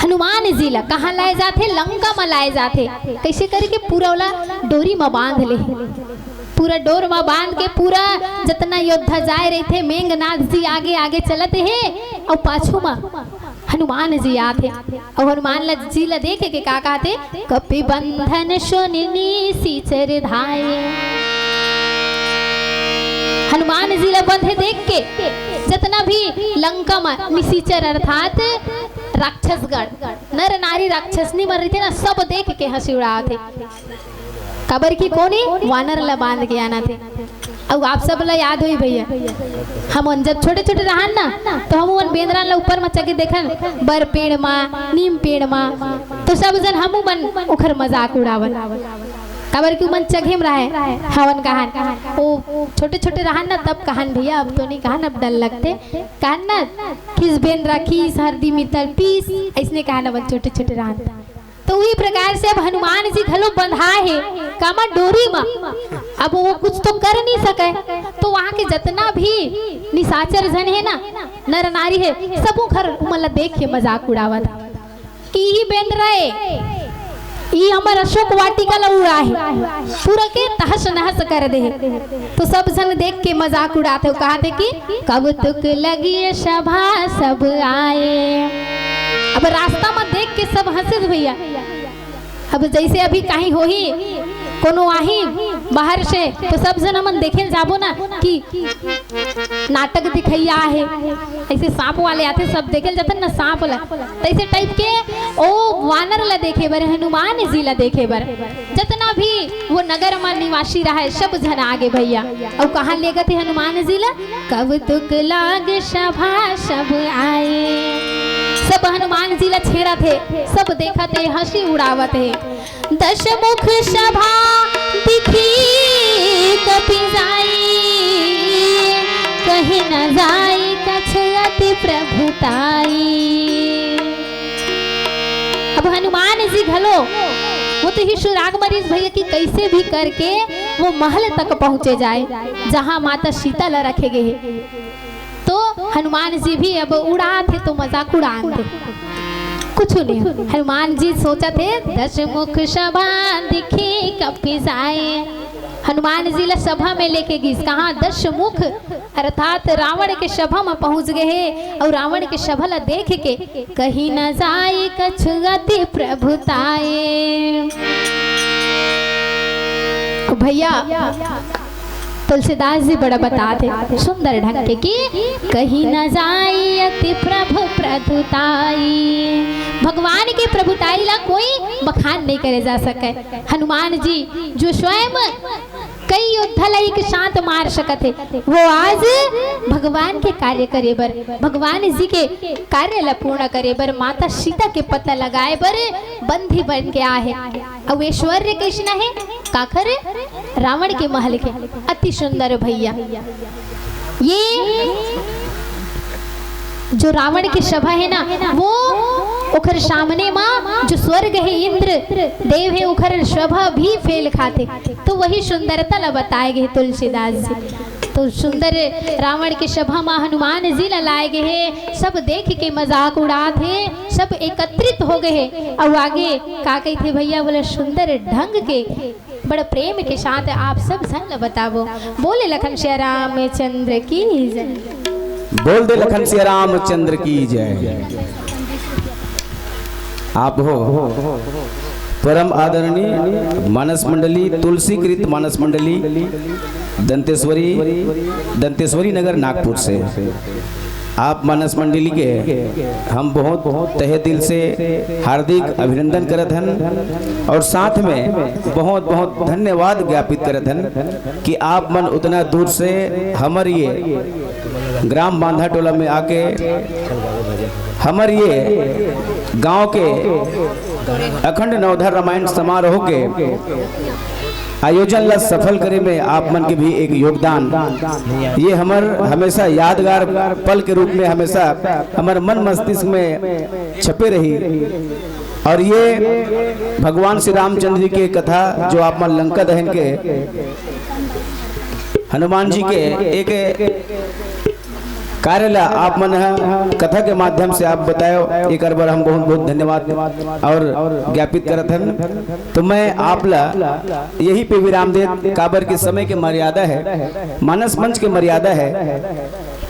हनुमान जी ला कहाँ लाए जाथे? लंका म लाए जाथे। कइसे करके? पूरा ओला डोरी म बांध ले हे। पूरा डोर म बांध के पूरा जतना योद्धा जाए रहिथे, मेघनाद जी आगे आगे चलत हे अउ पाछू म हनुमान जी आथे। अउ हनुमान ला, जी ला देख के का कहाथे? कपि बंधन सुनि निसिचर धाए। हनुमान जी ला बंधे देख के जतना भी लंका म निसिचर अर्थात राक्षसगण, नर नारी राक्षसनी मन रहिथे ना, सब देख के हंसी उड़ावथे। काबर कि कोन हे? वानर ला बांध के आनथे। अउ आप सब ला याद होही भइया, हमन जब छोटे-छोटे रहन ना, तो हमन बेंदरा ला ऊपर म चघे देखन, बर पेड़ म, नीम पेड़ म, तो सब झन हमू मन ओखर मजाक उड़ावन। काबर कि उमन चघे म रहय, हमन कहन, ओ छोटे-छोटे रहन ना, तब कहन, "भइया, अब तो नइ कहन, अब डर लगथे।" कहन ना, "खीस बेंदरा खीस, हरदी मितर पीस," अइसने कहन हमन छोटे-छोटे रहन। तो उही प्रकार से अब हनुमान जी घलो बंधा हे, कामा? डोरी म। अब वो कुछ तो कर नइ सकय, तो वहां के जतना भी निशाचर झन हे ना, नर नारी हे, सबो घर उमन ला देख के मजाक उड़ावत कि इही बेंदरा ए, ई हमर अशोक वाटिका ला उड़ाहे, पूरा के तहस नहस कर दे हे। तो सब झन देख के मजाक उड़ाथे, कहथे कि कौतुक लगी सभा सब आए। अब रास्ता म देख के सब हंसे भइया। अब जइसे अभी कहीं होही, कोनो आही बाहर से, तो सब झन हमन देखे ल जाबो ना कि नाटक दिखइया हे, अइसे सांप वाले आथे, सब देखे ल जाथन ना सांप ला, तइसे type के ओ वानर ला देखे बर, हनुमान जी ला देखे बर जतना भी वो नगर म निवासी रहय, सब झन आगे भइया। अउ कहाँ लेगथे हनुमान जी ला? कौतुक लाग सभा सब आए। सब हनुमान जी ला छेड़त हे, सब देखत हे, हंसी उड़ावत हे। दस मुख सभा दिखी कपि जाई, कहि न जाई कछ अति प्रभुताई। तो हनुमान जी घलो वो तो ही सुराग मरीज भैया कि कैसे भी करके वो महल तक पहुंचे जाए, जहां माता सीता ला रखे गए हे। तो हनुमान जी भी अब उड़ात हे तो मजाक उड़ान दे, कुछ नहीं। हनुमान जी सोचत हे, "दस मुख सभा दिखे कपि जाए।" हनुमान जी ला सभा में लेके गिस, कहाँ दस मुख अर्थात रावण के सभा में पहुंच गए हे, और रावण के सभा ला देख के, "कहि न जाइ कछु अति प्रभु ताए।" भैया, तुलसीदास जी बड़ा बतात हे सुंदर ढंग के कि "कहि न जाइ अति प्रभु प्रभुताई।" भगवान के प्रभुताई ला कोई बखान नहीं करे जा सके। हनुमान जी जो स्वयं कई योद्धा ला एक साथ मार सकत हे, वो आज भगवान के कार्य करे बर, भगवान जी के कार्य ला पूर्ण करे बर, माता सीता के पता लगाए बर बंदी बन के आए हे। अउ ऐश्वर्य कइसना हे? काखर? रावण के महल के। अति सुंदर भैया। ये जो रावण के सभा हे ना, वो ओखर सामने मा जो स्वर्ग हे, इंद्र देव हे, ओखर सभा भी फेल खाथे। तो वही सुंदरता ला बताए गए तुलसीदास जी। तो सुंदर रावण के सभा मा हनुमान जी ला लाए गए हे, सब देख के मजाक उड़ात हे, सब एकत्रित हो गए हे। अउ आगे का कहिथे भैया, बोले सुंदर ढंग के, बड़ प्रेम के साथ आप सब झन ला बताबो। बोले लखन सिया रामचंद्र की जय। बोल दे लखन सिया रामचंद्र की जय। आप हो परम आदरणीय मानस मंडली, तुलसीकृत मानस मंडली, दंतेश्वरी, दंतेश्वरी नगर नागपुर से। आप मानस मंडली के हम बहुत, बहुत तहे दिल से हार्दिक अभिनंदन करत हन और साथ में बहुत, बहुत धन्यवाद ज्ञापित करत हन कि आप मन उतना दूर से हमर ये ग्राम बांधा टोला में आके हमर ये गांव के अखंड नवधा रामायण समारोह के आयोजन ला सफल करे में आप मन के भी एक योगदान, ये हमर हमेशा यादगार पल के रूप में हमेशा हमर मन मस्तिष्क में छपे रही। और ये भगवान श्री रामचंद्र जी के कथा, जो आप मन लंका दहन के हनुमान जी के एक कार्य ला आप मन ह कथा के माध्यम से आप बतायो, एकर बर हम बहुत बहुत धन्यवाद और ज्ञापित करत हन। तो मैं आप ला यही पे विराम देत, काबर के समय के मर्यादा है, मानस मंच के मर्यादा है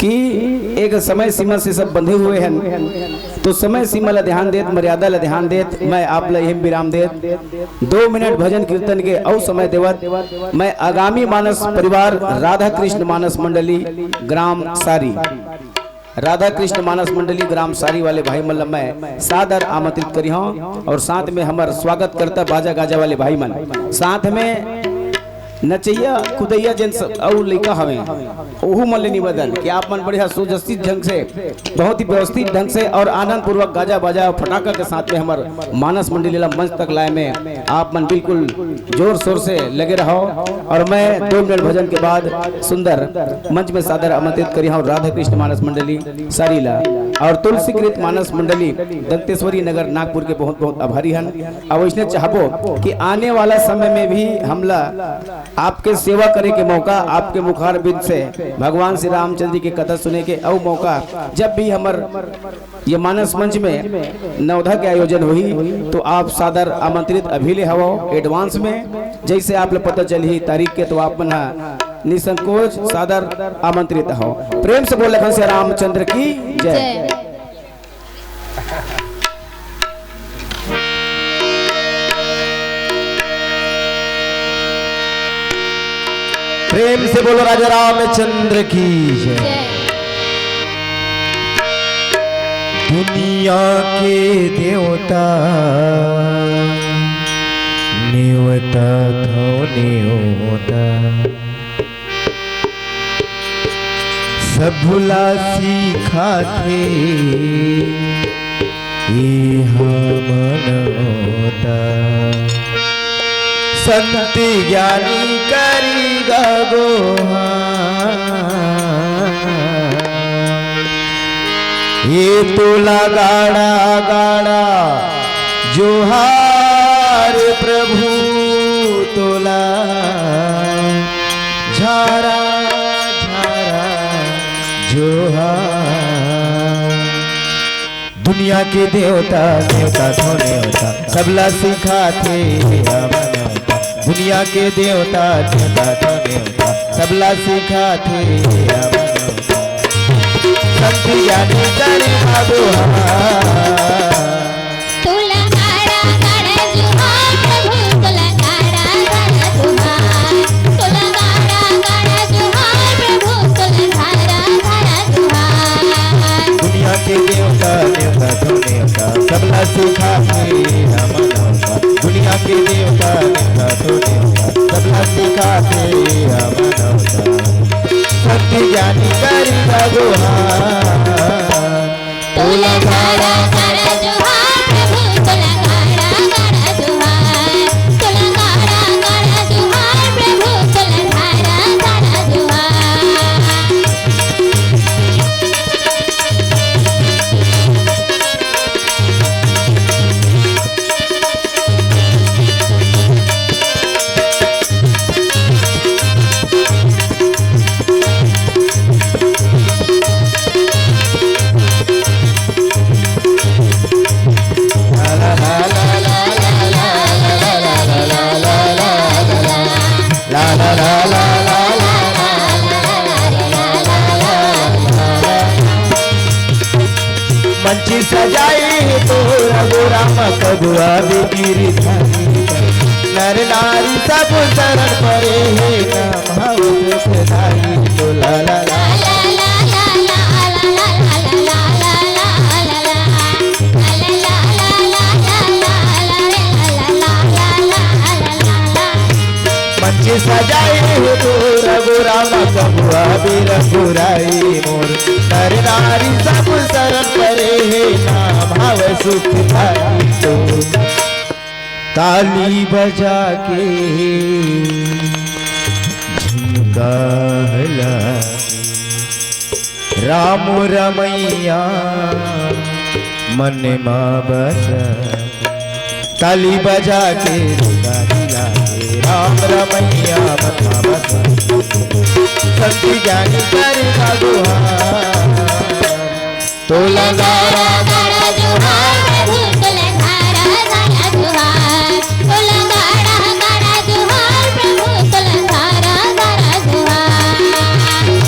कि एक समय सीमा से सब बंधे हुए हैं, तो समय सीमा ला ध्यान देत, मर्यादा ला ध्यान देत मैं आप ला यही विराम देत, दो मिनट भजन कीर्तन के अउ समय देवत मैं आगामी मानस परिवार राधा कृष्ण मानस मंडली ग्राम सारी, राधा कृष्ण मानस मंडली ग्राम सारी वाले भाई मन ला मैं सादर आमंत्रित करी हूँ और साथ में हमर स्वागत करता बाजा गाजा वाले भाई मन, साथ में नचैया कुदैया जेन स-, अउ लइका हवे, ओहू मन ले निवेदन कि आप मन बढ़िया सुव्यवस्थित ढंग से, बहुत ही व्यवस्थित ढंग से और आनंद पूर्वक गाजा बाजा और फटाका के साथ में हमर मानस मंडली ला मंच तक लाए में आप मन बिल्कुल जोर शोर से लगे रहो। और मैं दो मिनट भजन के बाद सुंदर मंच में सादर आमंत्रित करी हूँ राधा कृष्ण मानस मंडली सारी ला और तुलसीकृत मानस मंडली दंतेश्वरी नगर नागपुर के बहुत बहुत आभारी हन। अब इसने चाहबो कि आने वाला समय में भी हमला आपके सेवा करे के मौका, आपके मुखारबिंद से भगवान श्री रामचंद्र जी के कथा सुने के अउ मौका, जब भी हमर ये मानस मंच में नवधा के आयोजन होही, तो आप सादर आमंत्रित अभी ले हवो एडवांस में। जैसे आप ला पता चलही तारीख के, तो आप मन ह निसंकोच सादर आमंत्रित हो। प्रेम से बोल लखन से रामचंद्र की जय। जय। प्रेम से बोलो राजा रामचंद्र की जय। जय। दुनिया के देवता नेवता थो नेवता, सबला सिखाथे एहा मनोता। संत ज्ञानी करी गा गोहार, ये तोला गाड़ा गाड़ा जोहार प्रभु तोला झारा झारा जोहार। दुनिया के देवता, देवता तो नेवता, सबला सिखाथे हे हमन नेवता। दुनिया के देवता, देवता तो नेवता, सबला सिखाथे हे हमन नेवता। संत ज्ञानी करी बाबू हा। तोला गाड़ा गाड़ा जुहार प्रभु, तोला गाड़ा गाड़ा जुहार, तोला गाड़ा गाड़ा जुहार प्रभु, तोला गाड़ा गाड़ा जुहार। दुनिया के देवता, देवता तो नेवता, सबला सिखाथे हे हमन नेवता। दुनिया के देवता, देवता तो नेवता, सबला सिखाथे हे हमन नेवता। संत ज्ञानी करी बाबू हा। तोला गाड़ा गाड़ा जुहार प्रभु, तोला गाड़ा गाड़ा जुहार, तोला गाड़ा गाड़ा जुहार प्रभु, तोला गाड़ा गाड़ा जुहार। मंच सजाए हे तोर गोरा म कबुआ भी गिरधारी। नर नारी सब शरण परे हे, नाम हवे सुखदाई। तो ला ला ला। मंच सजाए हे तोर गोरा म कबुआ भी रघुराई मोर। नर नारी सब शरण परे हे, नाम हवे सुखदाई। तो ताली बजा के झुमका हला, राम रमैया मन मा बसा। ताली बजा के झुमका हला के, राम रमैया मन मा बसा। संत ज्ञानी करी बाबू हा। तोला गाड़ा गाड़ा जुहार प्रभु, तोला गाड़ा गाड़ा जुहार, तोला गाड़ा गाड़ा जुहार प्रभु, तोला गाड़ा गाड़ा जुहार।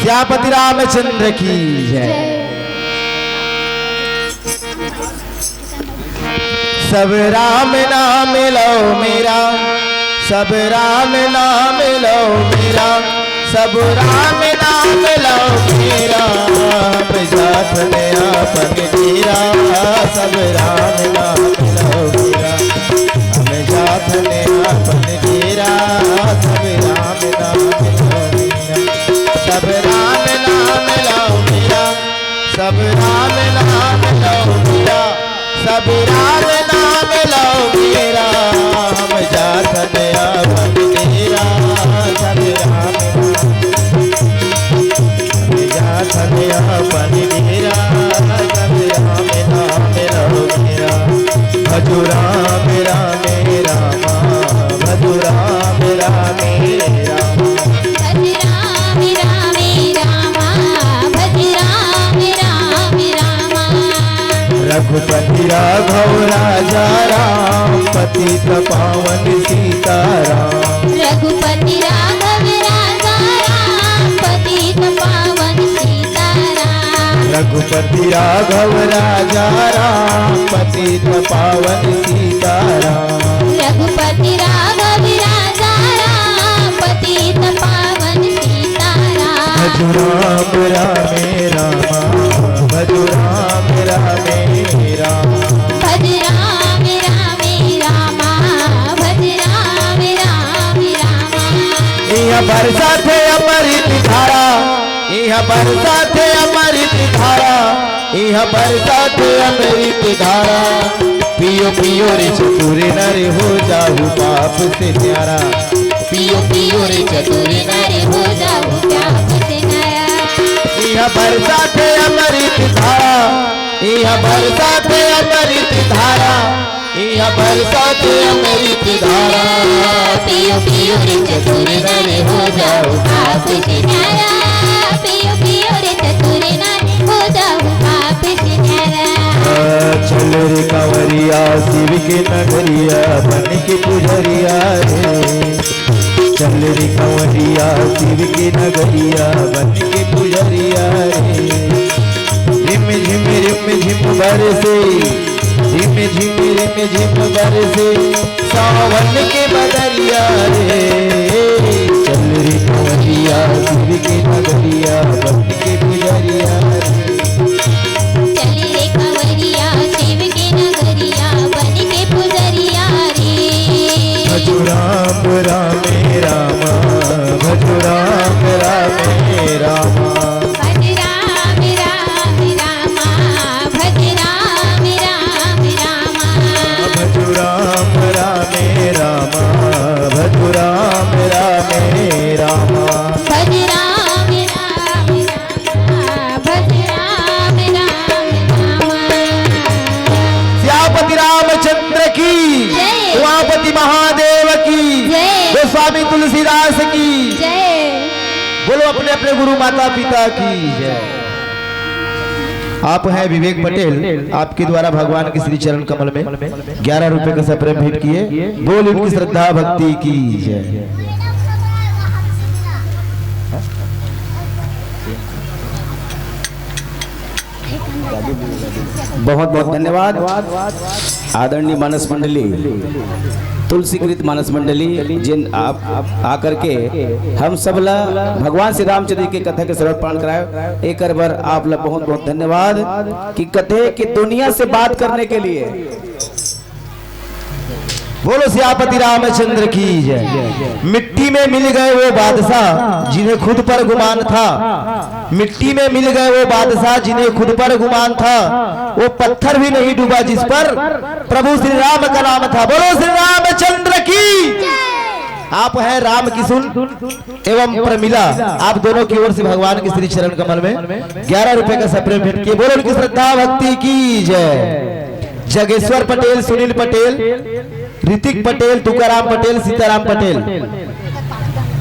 श्यामपति रामचंद्र की जय। सब राम नाम लो मेरा, सब राम नाम लो मेरा, सब राम नाम लो मेरा। हम जात ने आपन डेरा, सब राम नाम लो मेरा। हम जात ने आपन डेरा, सब राम नाम लो मेरा। सब राम नाम लो मेरा, सब राम नाम लो मेरा, सब राम नाम लो मेरा। हम जात ने आपन डेरा, सब राम नाम, हम जात ने आपन डेरा, सब राम नाम लो मेरा। भजो राम रामे रामा, भजो राम रामे रामा। भज राम रामे रामा, भज राम रामे रामा। रघुपति राघव राजा राम, पतित पावन सीताराम। रघुपति राघव राजा राम, पतित पावन सीताराम। रघुपति राघव राजा राम, पतित पावन सीताराम। रघुपति राघव राजा राम, पतित पावन सीताराम। भज राम रामे रामा, भजो राम रामे राम। भज राम रामे रामा। भज राम रामे रामा। इहाँ बरसाथे अमृत धारा, इहाँ बरसाथे अमृत धारा, इहाँ बरसाथे अमृत धारा। पियो पियो रे चतुर नर, हो जाहू पाप से न्यारा। पियो पियो रे चतुर नर, हो जाहू पाप से न्यारा। इहाँ बरसाथे अमृत धारा, इहाँ बरसाथे अमृत धारा, इहाँ बरसाथे अमृत धारा। पियो पियो रे चतुर नर, हो जाहू पाप से न्यारा। पियो पियो रे चतुर नर, हो जाहू पाप से न्यारा। चल रे कांवरिया शिव के नगरिया, बन के पुजरिया रे। चल रे कांवरिया शिव के नगरिया, बन के पुजरिया रे। रिम झिम रिम झिम बरसे, रिम झिम रिम झिम बरसे सावन के बदरिया रे। चल रे कांवरिया शिव के नगरिया, बन के पुजरिया रे। चल रे कांवरिया शिव के नगरिया, बन के पुजरिया रे। भजो राम रामे रामा, भजो राम रामे रामा। भज राम राम रामा। भज राम राम रामा। भजो राम रामे रामा। भजो राम रामे रामा। भज राम राम रामा। भज राम राम रामा। सियापति रामचंद्र की, जय। उमापति महादेव की, जय। गोस्वामी तुलसीदास की। जय। बोलो अपने अपने गुरु माता पिता की जय। आप हैं विवेक पटेल, आपके द्वारा भगवान के श्री चरण कमल में ग्यारह रुपए का सप्रेम भेंट किए। बोल इनकी श्रद्धा भक्ति की जय। बहुत बहुत धन्यवाद। आदरणीय मानस मंडली, तुलसीकृत मानस मंडली, जिन आप आकर के हम सब ला भगवान श्री रामचंद्र जी के कथा के श्रवण पाठ कराए, एकर बर आप ला बहुत बहुत धन्यवाद। कि कथे कि दुनिया से बात करने के लिए बोलो सियापति रामचंद्र की जय। मिट्टी में मिल गए वो बादशाह जिन्हें खुद पर गुमान था, मिट्टी में मिल गए वो बादशाह जिन्हें खुद पर गुमान था, वो पत्थर भी नहीं डूबा जिस पर प्रभु श्री राम का नाम था। बोलो श्री रामचंद्र की। आप हैं राम किशुन एवं प्रमिला, आप दोनों की ओर से भगवान के श्री चरण कमल में ग्यारह रुपए का सप्रेम भेंट किए। बोलो उनकी श्रद्धा भक्ति की जय। जगेश्वर पटेल, सुनील पटेल, ऋतिक पटेल, तुकाराम पटेल, सीताराम पटेल,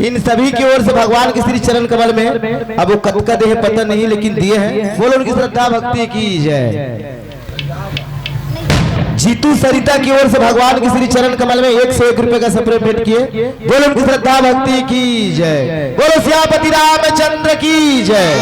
इन सभी की ओर से भगवान के श्री चरण कमल में, अब वो कतका दे हैं पता नहीं, लेकिन दिए हैं। बोलो उनकी श्रद्धा भक्ति की जय। जीतू सरिता की ओर से भगवान के श्री चरण कमल में एक सौ एक रुपए का सप्रेम भेंट किए। बोलो उनकी श्रद्धा भक्ति की जय। बोलो सियापति रामचंद्र की जय।